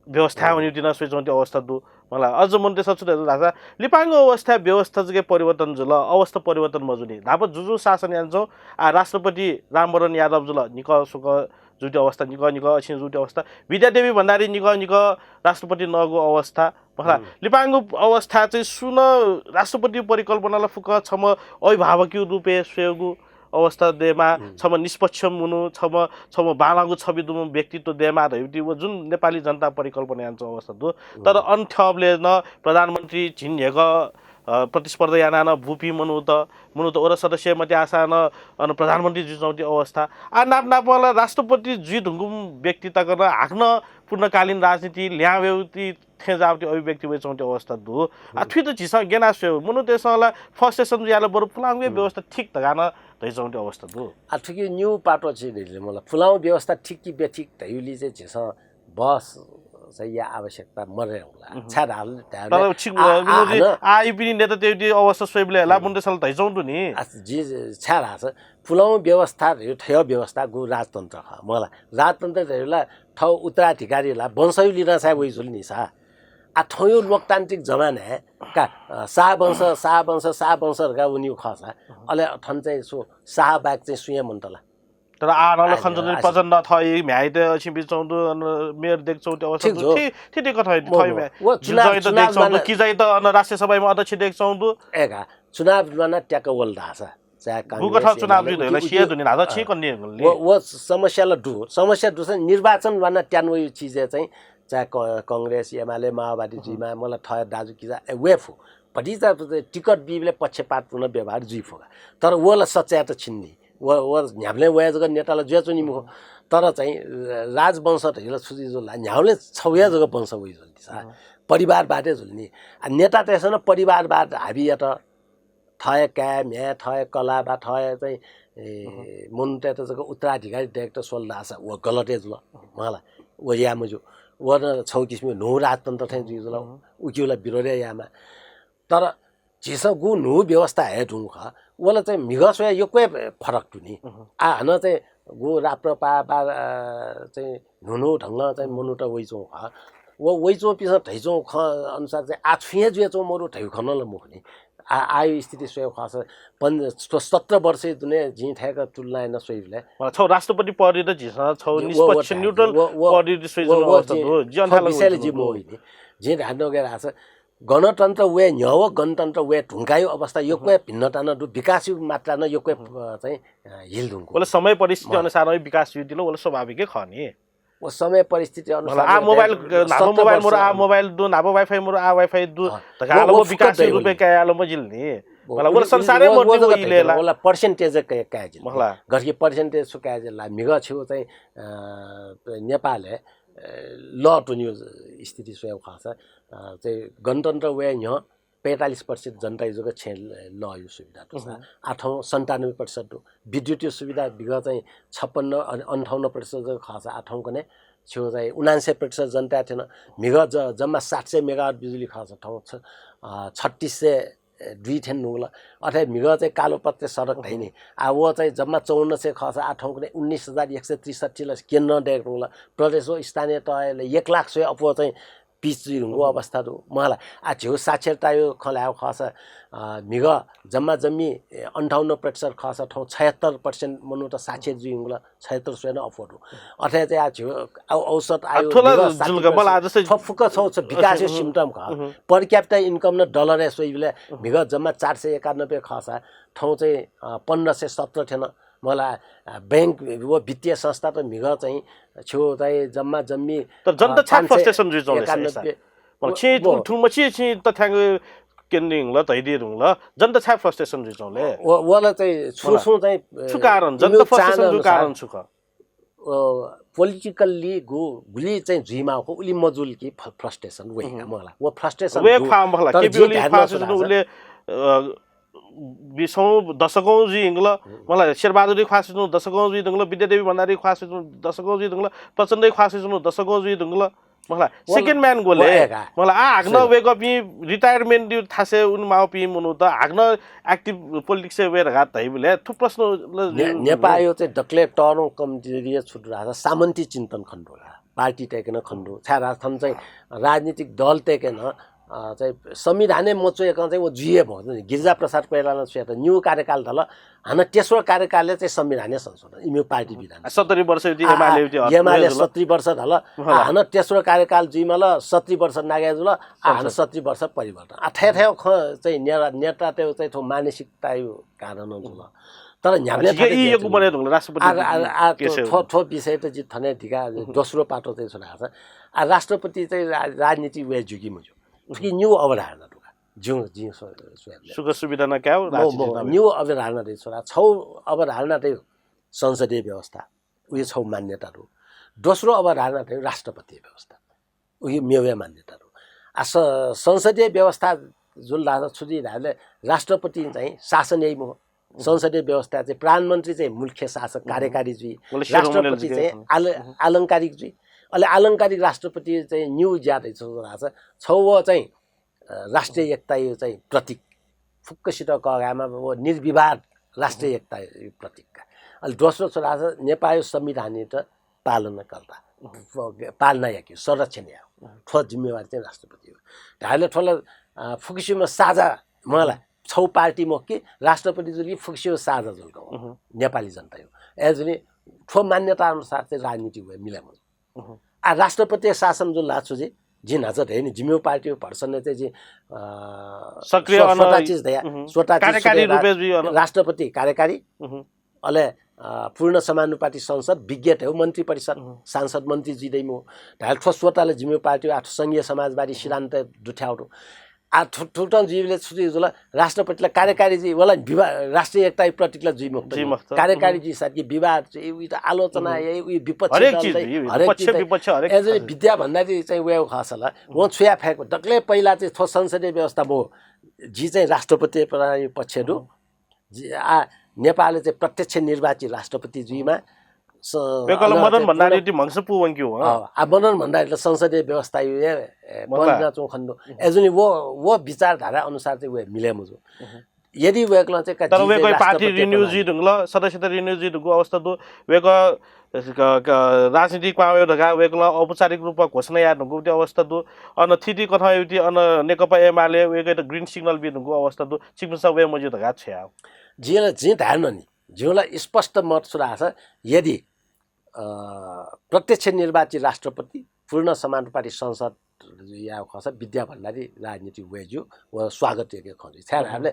व्यवस्था अँ। वनीगु ति नं स्वयाच्वंगु ति अवस्था दु। मखु ला, अझ मनूतय्‌सं छु धाःसा लिपांगु अवस्था व्यवस्था जक परिवर्तन जुल, अवस्था परिवर्तन मजू नि। न्हापा जुजु शासन यानाच्वं, आ, राष्ट्रपति रामवरण यादव जुल, निकः स्वकः जूगु ति अवस्था, निकः निकः अछिं जूगु ति अवस्था। विद्यादेवी भण्डारी निकः निकः राष्ट्रपति नःगु अवस्था। मखु ला, हम्म। लिपांगु अवस्था चाहिँ सुं नं राष्ट्रपति परिकल्पना ला फुक्क छम्ह अभिभावकया रूपय् स्वयेगु अवस्था दयेमाः, हम्म। छम्ह निष्पक्ष मनू, छम्ह, छम्ह बांलाःगु छवि दुम्ह व्यक्तित्व दयेमाः धइगु ति व जुन नेपाली जनता परिकल्पना यानाच्वंगु अवस्था दु। हम्म। तर अन थ्यंबलय् नं प्रधानमन्त्री झिंन्हय्‌क, अ, प्रतिस्पर्धा यानाः नं बूपिं मनूत, मनूत वडा सदस्य मत्याःसां नं अन प्रधानमन्त्री जुयाच्वंगु ति अवस्था। आ, नाप नापं ला राष्ट्रपति जुइ धुंकूम्ह व्यक्ति तक नं हाकनं पूर्णकालीन राजनीति ल्याहां वयेगु ति थें जाःगु ति अभिव्यक्ति वयाच्वंगु ति अवस्था दु। आ, हम्म। थुइत झीसं गेना स्वयेगु। मनूतय्‌सं ला frustration जुयाः ला बरु पुलांगु हम्म। व्यवस्था ठीक धकाः नं धयाच्वंगु ति अवस्था दु। आ, थुकी निगू पाटो छि धइले मला, पुलांगु व्यवस्था ठीक कि बेठीक धइगुली चाहिँ झीसं बहस चाहिँ याये आवश्यकता मदयेगु ला। हम्म। छाय् धाल, धाल, तर छिक-, आ, आ, मनूतय्-, हानं आ, इपिनि नेतातय् ति अवस्था स्वयेबलय् ला हम्म। मनूतय्‌सं ला धयाच्वंगु दु नि। आ, जि छाय् धाःसा पुलांगु व्यवस्था धइगु थ्व व्यवस्था गु राजतन्त्र खः। मला राजतन्त्र धइगु ला थःगु उत्तराधिकारी ला वंशया लिधंसां वइ जुल नि सा। आ, थौंया लोकतान्त्रिक जमानाय् का, अ, शाह वंश, शाह वंश, शाह वंश धकाः वनीगु खःसा, अले थन चाहिँ सु, शाह बाहेक चाहिँ सुं हे मन्त ला? तर आः नं आ, लखनचन्द्र आ, प्रचण्ड थःगु म्ह्याय्‌त अछिं बियाच्वंगु दु, अन मेयर दय्‌काच्वंगु ति अवस्था ठीक दु। छि, छि, छि कथं मो, थःगु मो। म्ह्याय् व चुनाव, जिजाइत चुनाव दय्‌काच्वंगु दु, ल्वाना किजाइत अन राष्ट्रिय सभायाम्ह अध्यक्ष दय्‌काच्वंगु दु। ए का, चुनाव ल्वाना त्याक वल धाःसा, चाहे गुकथं कांग्रेस चुनाव एमाले जुइ धइगु ला उति, सिया उति, दुनि धाःसा अँ। छिं कन्ये हंगु नि। व, व समस्या ला दु। समस्या दुसा निर्वाचन ल्वाना त्यानावइगु चिजय् चाहिँ चाहे क-, कांग्रेस, एमाले, माओवादी हम्म। जुइमा, मला थःगु दाजुकिजा, ए, वये फु। भतिचा टिकट बीबलय् पक्षपातपूर्ण व्यवहार जुइ फु का। तर व ला सच्यायेत छिन्नी। व, व न्ह्याबलें वया जक नेता ला जुयाच्वनी मखु। हम्म। तर चाहिँ, अ, राजवंश धइगु ला छु जुइ जुल ला, न्ह्याबलें छगूया जक वंश वइ जुल नि सा। हम्म। परिवारवादय् जुल नि। आ, नेतातय्‌सं नं परिवारवाद हाबी यात। थःगु काय्, म्ह्याय्, थःगु कलाः वा थःगु चाहिँ, ए, अहँ। मनूतय्‌त जक उत्तराधिकारी दय्‌केत स्वल धाःसा व गलत हे जुल। अहँ। मला, व याये मज्यू। व नं छगू किसिमया न्हू राजतन्त्र थें जुइ जुल। अहँ। उकिया ला विरोध हे यायेमाः। तर झीसं गु न्हू व्यवस्था हये धुंगु खः, व ला चाहिँ म्हिगः स्वयाः यक्व हे फरक दु नि। अहँ। आ, हानं चाहिँ गु राप्रपा वा, अ, चाहिँ न्हू न्हू ढंगं चाहिँ मनूत वइच्वंगु खः। व वइच्वंपिन्सं धइच्वंगु खँ अनुसार चाहिँ आः छुं हे जुयाच्वंगु मरु धइगु खँ नं ला मखु नि। आ, आःया स्थिति स्वयेगु खःसा पन-, स्व-, सत्र वर्षया दुने जिं थ्याक्क तुलना याना स्वइबलय्। अँ, छगू राष्ट्रपति पदयात झीसं छगु व, व निष्पक्ष, neutral व, व, पदयात स्वइच्वंगु व, व अवस्था जिं, दु। जिं थ्व अन थाय् विषयलय् जिं मवइ नि। जिं धायेधुंकूगु धाःसा गणतन्त्र वये न्ह्यः व गणतन्त्र वये धुंकाःया अवस्था यक्व हे भिन्नता नं दु, विकासया मात्रा नं यक्व हे, अ, चाहिँ, अ, हिल धुंकूगु। व ला समय परिस्थिति अनुसार नं विकास जुइतिल, व ला स्वाभाविक हे खः नि। व समय परिस्थिति अनुसार आ मोबाइल, न्हापा मोबाइल मरु, आ मोबाइल दु, न्हापा Wi-Fi मरु, आ Wi-Fi दु। अँ। धकाः व, व विकासया रूपय् कायेगु ला मजिल नि। मला, उलि, उलि, संसारय् उलि, मर्दी उलि उलि गथे लेला। उलि percentage काये, काये जिल। मला। गथे percentage छु काये जिल ला, म्हिगः छिगु चाहिँ, अ, नेपालय्, अ, लः त्वनीगु स्थिति स्वयेगु खःसा, अ, चाहिँ गणतन्त्र वये न्ह्यः पैंतालिस प्रतिशत जनताया जक छेँ लःया सुविधा दु। उहुँ। आः थौं सन्तानब्बे प्रतिशत दु। विद्युतया सुविधा म्हिगः चाहिँ छप्पन्न, अन-, अन्ठाउन्न प्रतिशत जक खःसा आः थौंकन्हय् छिगु चाहिँ उनान्सय प्रतिशत जनताया थें म्हिगः ज-, जम्मा सात सय मेगावाट बिजुली खःसा थौं छ-, अ, छत्तीस सय दुई थें न्हुंगल। अथे म्हिगः चाहिँ कालोपत्रे सडक धइनि। आः व चाहिँ जम्मा चौवन्न सय खःसा आः थौंकन्हय् उन्नाइस हजार एक सय त्रिसठ्ठी ला केन्द्रं दयेक न्हुंगल। प्रदेश व स्थानीय तहय् ला एक लाख स्वये अप्वः चाहिँ पिच जुइ धुंगु अवस्था दु। मला, आः झीगु साक्षरताया खँ ल्हायेगु खःसा, अ, म्हिगः जम्मा जम्मी, ए, अन्ठाउन्न प्रतिशत खःसा थौं छयत्तर प्रतिशत मनूत साक्षर जुइ धुंगल, छयत्तर स्वये नं अप्वः दु। अथे चाहिँ आः झीगु औ-, औसत आयु थ्व ला म्हिगः जुल साठी का, मला, आ, जस्तै थ्व फुक्क छौ छ विकासया उहुँ, symptom खः। उहुँ। Per capita income नं डलरय् स्वइबलय् उहुँ। म्हिगः जम्मा चार सय एकानब्बे खःसा थौं चाहिँ, अ, पन्ध्र सय सत्र थें नं मला, अ, बैंक व वित्तीय संस्था त म्हिगः चाहिँ छु चाहिँ जम्मा जम्मी, तर जनता अ, छाय् पाँच सय frustration जुइ च्वंले एकानब्बे। मला, छि व, व। थुमछि छि तथ्याङ्क क्यने धुंगल, धयादी धुंगल, जनता छाय् frustration जुइ च्वंले? व, वला चाहिँ छु मला। छु चाहिँ, छु अ, कारण? इमिगु जनता frustration चाहना जुइ अनुसार कारण छु खः? अ, politically गु-, गुलि चाहिँ जुइमाःगु खः, उलि मजुल कि फ-, frustration वइ का उहुँ। मला। व frustration वये दु। खः मला, तर केपी जिं ओली ध्यान ख्वाः नं स्वयाच्वना, उले, अ, बिसौं दशकौं जुइ धुंगल, उहुँ। मला, शेरबहादुरया ख्वाः स्वयाच्वंगु दशकौं जुइ धुंगल, विद्यादेवी भण्डारीया ख्वाः स्वयाच्वंगु दशकौं जुइ धुंगल, प्रचण्डया ख्वाः स्वयाच्वंगु दशकौं जुइ धुंगल, मला, वल, second man ग्वले, वल का। मला, आः हाकनं वय्कःपिं retirement थासय् वनेमाःपिं मनूत हाकनं active politics-य् वये धकाः धाइबलय् थ्व प्रश्न ल-, ने-, नेपाःया चाहिँ दकलय् तःधंगु कमजोरी छु दु धाःसा सामन्ती चिन्तन खनेदु का। पार्टीतय्के नं खनेदु। छाय् धाःसा थन चाहिँ राजनीतिक दलतय्के नं, अ, चाहिँ संविधानय् मच्वय्कं चाहिँ व जुइ हे मखु। गिरिजाप्रसाद कोइरालां स्वयात निगू कार्यकाल धाल, हानं तेस्रो कार्यकालय् चाहिँ संविधानय् संशोधन, इमिगु पार्टी विधान। सत्तरी वर्ष युति आ, आ, एमाले युति हत एमाले जुल। सत्तरी वर्ष धाल। आ, हानं तेस्रो कार्यकाल जुइमाल, सत्तरी वर्ष नाघे जुल, आ, हानं संशोधन। सत्तरी वर्ष परिवर्तन। आ, थथे थथे खँ चाहिँ नेता, नेतातय् चाहिँ थ्व मानसिकताया कारणं जुल। तर न्ह्याबलें आ, थाय् यक्व जुल। मने धुंगल राष्ट्रपति आ, आ, आ, केसय् थ्व, थ्व विषय त जि थन हे धिका दोस्रो पाटो चाहिँ छु धाःसा, आ, राष्ट्रपति चाहिँ रा-, राजनीति वये ज्यू कि मज्यू। थुकी निगू अवधारणा दु का। ज्यू, जिं स्व-, स्वये। सुख सुविधा नं कायेगु, म, राजनीति म, नं निगू अवधारणा दइ छु धाःसा, छौ अवधारणा दइ संसदीय व्यवस्था, उकी छौ मान्यता दु। दोस्रो अवधारणा दइ राष्ट्रपति व्यवस्था, उकी मेगु हे मान्यता दु। आ, स-, संसदीय व्यवस्था जुल धाःसा छु जुइ धाःसा राष्ट्रपति चाहिँ शासन याइ मखु। संसदीय व्यवस्था चाहिँ प्रधानमन्त्री चाहिँ मुख्य शासक, कार्यकारी जुइ। राष्ट्रपति चाहिँ आल-, अलंकारिक जुइ। अले अलंकारिक राष्ट्रपति चाहिँ निगू ज्या दइ छु धाःसा छौ व चाहिँ अ, राष्ट्रिय एकताया चाहिँ प्रतीक। फुक्कसित कःघायेमा व निर्विवाद राष्ट्रिय एकताया प्रतीक का। अले दोस्रो छु धाःसा नेपाःया संविधानयात पालनाकर्ता। प-, पालना याकी, संरक्षण याउ। थ्व जिम्मेवारी चाहिँ राष्ट्रपति हो। धायेले थ्व ला, अ, फुक्कसिमा साझा मला। छौ पार्टी मखु कि राष्ट्रपति जुल कि फुक्कसिमा साझा जुल का। नेपाली जनताया। अय् जुनि थ्व मान्यता अनुसार चाहिँ राजनीति वये मिले मजू। आ, राष्ट्रपति शासन जुल धाःसा छु जुइ, जिं न्हाचा धयानि, जिमिगु पार्टी भर्सनय् चाहिँ जिं, अ, सक्रिय स्व-, अन-, स्वता चिज धया, स्वता चिज कार्यकारी सुधे रा-, रूपय् जुइ अन। राष्ट्रपति कार्यकारी, अले, अ, पूर्ण समानुपातिक संसद, विज्ञ धयागु मन्त्री परिषद, सांसद मन्त्री जुइ दइम्ह। धायेले थ्व स्वता ला जिमिगु पार्टी आः थ्व संघीय समाजवादी सिद्धान्त दुथ्याउ दु। आ, थु-, थुकथं जुइबलय् छु जुइ जुल, राष्ट्रपति ला कार्यकारी जुइ, वला विवा-, राष्ट्रिय एकताया प्रतीक ला जुइ मखु। जुइ मखु। कार्यकारी जुइ साथ कि विवाद जुइ, उइत आलोचना याइ, उइ विपक्ष हरेक दल चिज याइ, जुइ, हरेक पक्ष चिज याइ। विपक्ष हरेक अय् जुनि विद्या भण्डारी चाहिँ वयेगु खःसा ला, वं छु याये फयेगु, दकलय् पहिला चाहिँ थ्व संसदीय व्यवस्था मो, जि चाहिँ राष्ट्रपति प्रणाली पक्ष दु। जि-, आ, नेपालय् चाहिँ प्रत्यक्ष निर्वाचित राष्ट्रपति जुइमा। स-, वय्कलं अन मदन चाहिँ भण्डारी पूर्ण ति म्हगस पू वंक्यू, हँ। अ, आ, मदन भण्डारी त संसदीय व्यवस्था यु, ए, ए, मखु ला। परिणाम चुं खनेदु। अय् जुनि व, व विचारधारा अनुसार चाहिँ व मिले मजू। यदि वय्कलं चाहिँ का तर जि चाहिँ वय्कः पार्टी राष्ट्रपति renew प्रणाली जुइ धुंगल, सदस्यता renew जुइ धुंगु अवस्था दु। वय्कः क-, क-, राजनीतिक क्वहां वये धकाः वय्कलं औपचारिक रूपमा घोषणा याये धुंकूगु अवस्था दु। अन थीथी कथं युति अन नेकपा एमाले वय्कःयात green signal बी धुंकूगु अवस्था दु। छिकपिन्सं वये मज्यू धकाः छु याये? जिं ला, जिं धाये नं नि, जिगु ला स्पष्ट मत छु धाःसा, यदि, अ, प्रत्यक्ष निर्वाचित राष्ट्रपति, पूर्ण समानुपातिक संसद याये खःसा विद्या भण्डारी राजनीति वये ज्यू, व स्वागत योग्य खँ जुइ। छाय् धाःबलय्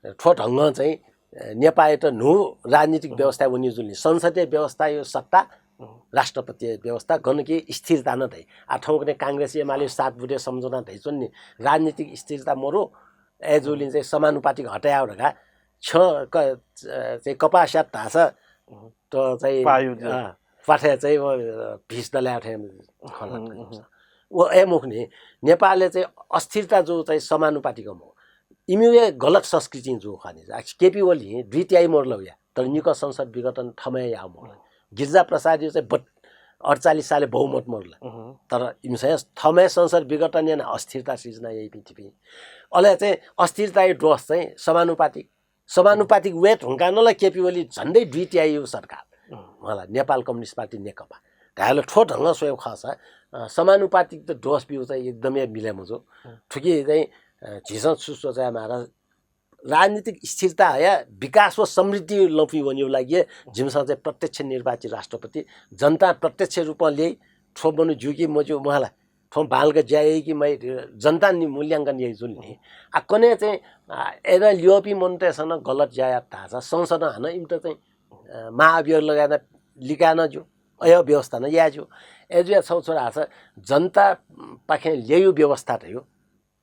थ्व ढंगं चाहिँ, अ, नेपाःयात न्हू राजनीतिक व्यवस्था वनी जुल नि, संसदीय व्यवस्थाया सत्ता, राष्ट्रपति व्यवस्था गनके स्थिरता नं धइ। आ, थौंकन्हय् कांग्रेस एमाले सात बुँदे सम्झौता धइच्वन नि, राजनीतिक स्थिरता मरु, अय् जूलिं चाहिँ समानुपातिक हटायाव धका छ क चाहिँ कपास्यात धाःसा त चाहिँ पायु, अ, पाथय् चाहिँ व भिस दलायो थें खला। व अय् मखु नि, नेपालय् चाहिँ अस्थिरता जू चाहिँ समानुपातिक मखु, इमिगु गलत संस्कृतिं जू खः नि। केपी ओली दुई त्याइ मोर लौया, तर निकः संसद विघटन थमय् याव मोर। गिरिजा प्रसादयो चाहिँ बत-, अठचालिस साले बहुमत मोर ला। तर इमिसं थमय् संसद विघटन याना अस्थिरता सिर्जना याइपिं थिपिं। अले चाहिँ अस्थिरतायो दोष चाहिँ समानुपातिक, समानुपातिक वये धुंकाः नं ला केपी ओली झन्डै दुई त्याइयो सरकार। मला नेपाल कम्युनिस्ट पार्टी नेकपा धायेला थ्व ढंगं स्वयेगु खःसा, अ, समानुपातिक त दोष ब्यू चाहिँ एकदमै मिले मजू। थुकी चाहिँ, अ, झीसं छु सोचाये मारा, राजनीतिक स्थिरता हया विकास व समृद्धि लँपुइ वनेगु लागि जिमिसं चाहिँ प्रत्यक्ष निर्वाचित राष्ट्रपति, जनता प्रत्यक्ष रूपं ल्याइ, थ्व मनू ज्यू कि मज्यू मला, थ्व बांलाक ज्या याइ कि मयाइ, जनता नि मूल्यांकन याइ जुल नि। आ, कन्हय् चाहिँ, आ, अय्नं ल्यःपिं मनूतय्सं नं गलत ज्या यात धाःसा संसदं हानं इमित चाहिँ, अ, महाअभियोग लगायेना लिकाये नं ज्यू, अय् व्यवस्था नं याये ज्यू। अय् जुया छौ छु धाःसा जनतापाखें ल्याइयो व्यवस्था धयो,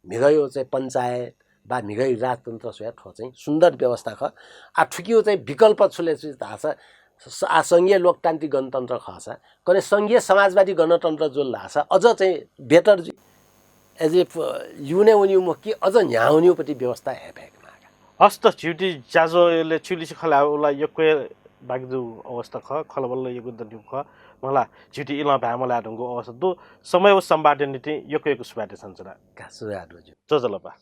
म्हिगःयो चाहिँ पञ्चायत वा म्हिगःयो राजतन्त्र स्वया थ्व चाहिँ सुन्दर व्यवस्था खः। आ, थुकियो चाहिँ विकल्प छु ले छु धाःसा, स-, आ, संघीय लोकतान्त्रिक गणतन्त्र खःसा, कन्हय् संघीय समाजवादी गणतन्त्र जुल धाःसा अझ चाहिँ better जुइ। अझ प-, ल्यूने वनिउ मखु कि अझ न्ह्याः वनिउ पति व्यवस्था हे फय्के मागा। हस्त झिउटी ज्याझ्वलय् छु लिसे खँ ल्हायेगु ला यक्व बाकी जूगु अवस्था खः, खँल्हाबल्हा यक्व दनिउ खः। मला झिउटी इलं भाय् मलाये धुंगु अवस्था दु। समय व संवादया निंतिं यक्व यक्व सुभाय् देछानाच्वना। का सुभाय् दु ज्यू। ज्वजलपा।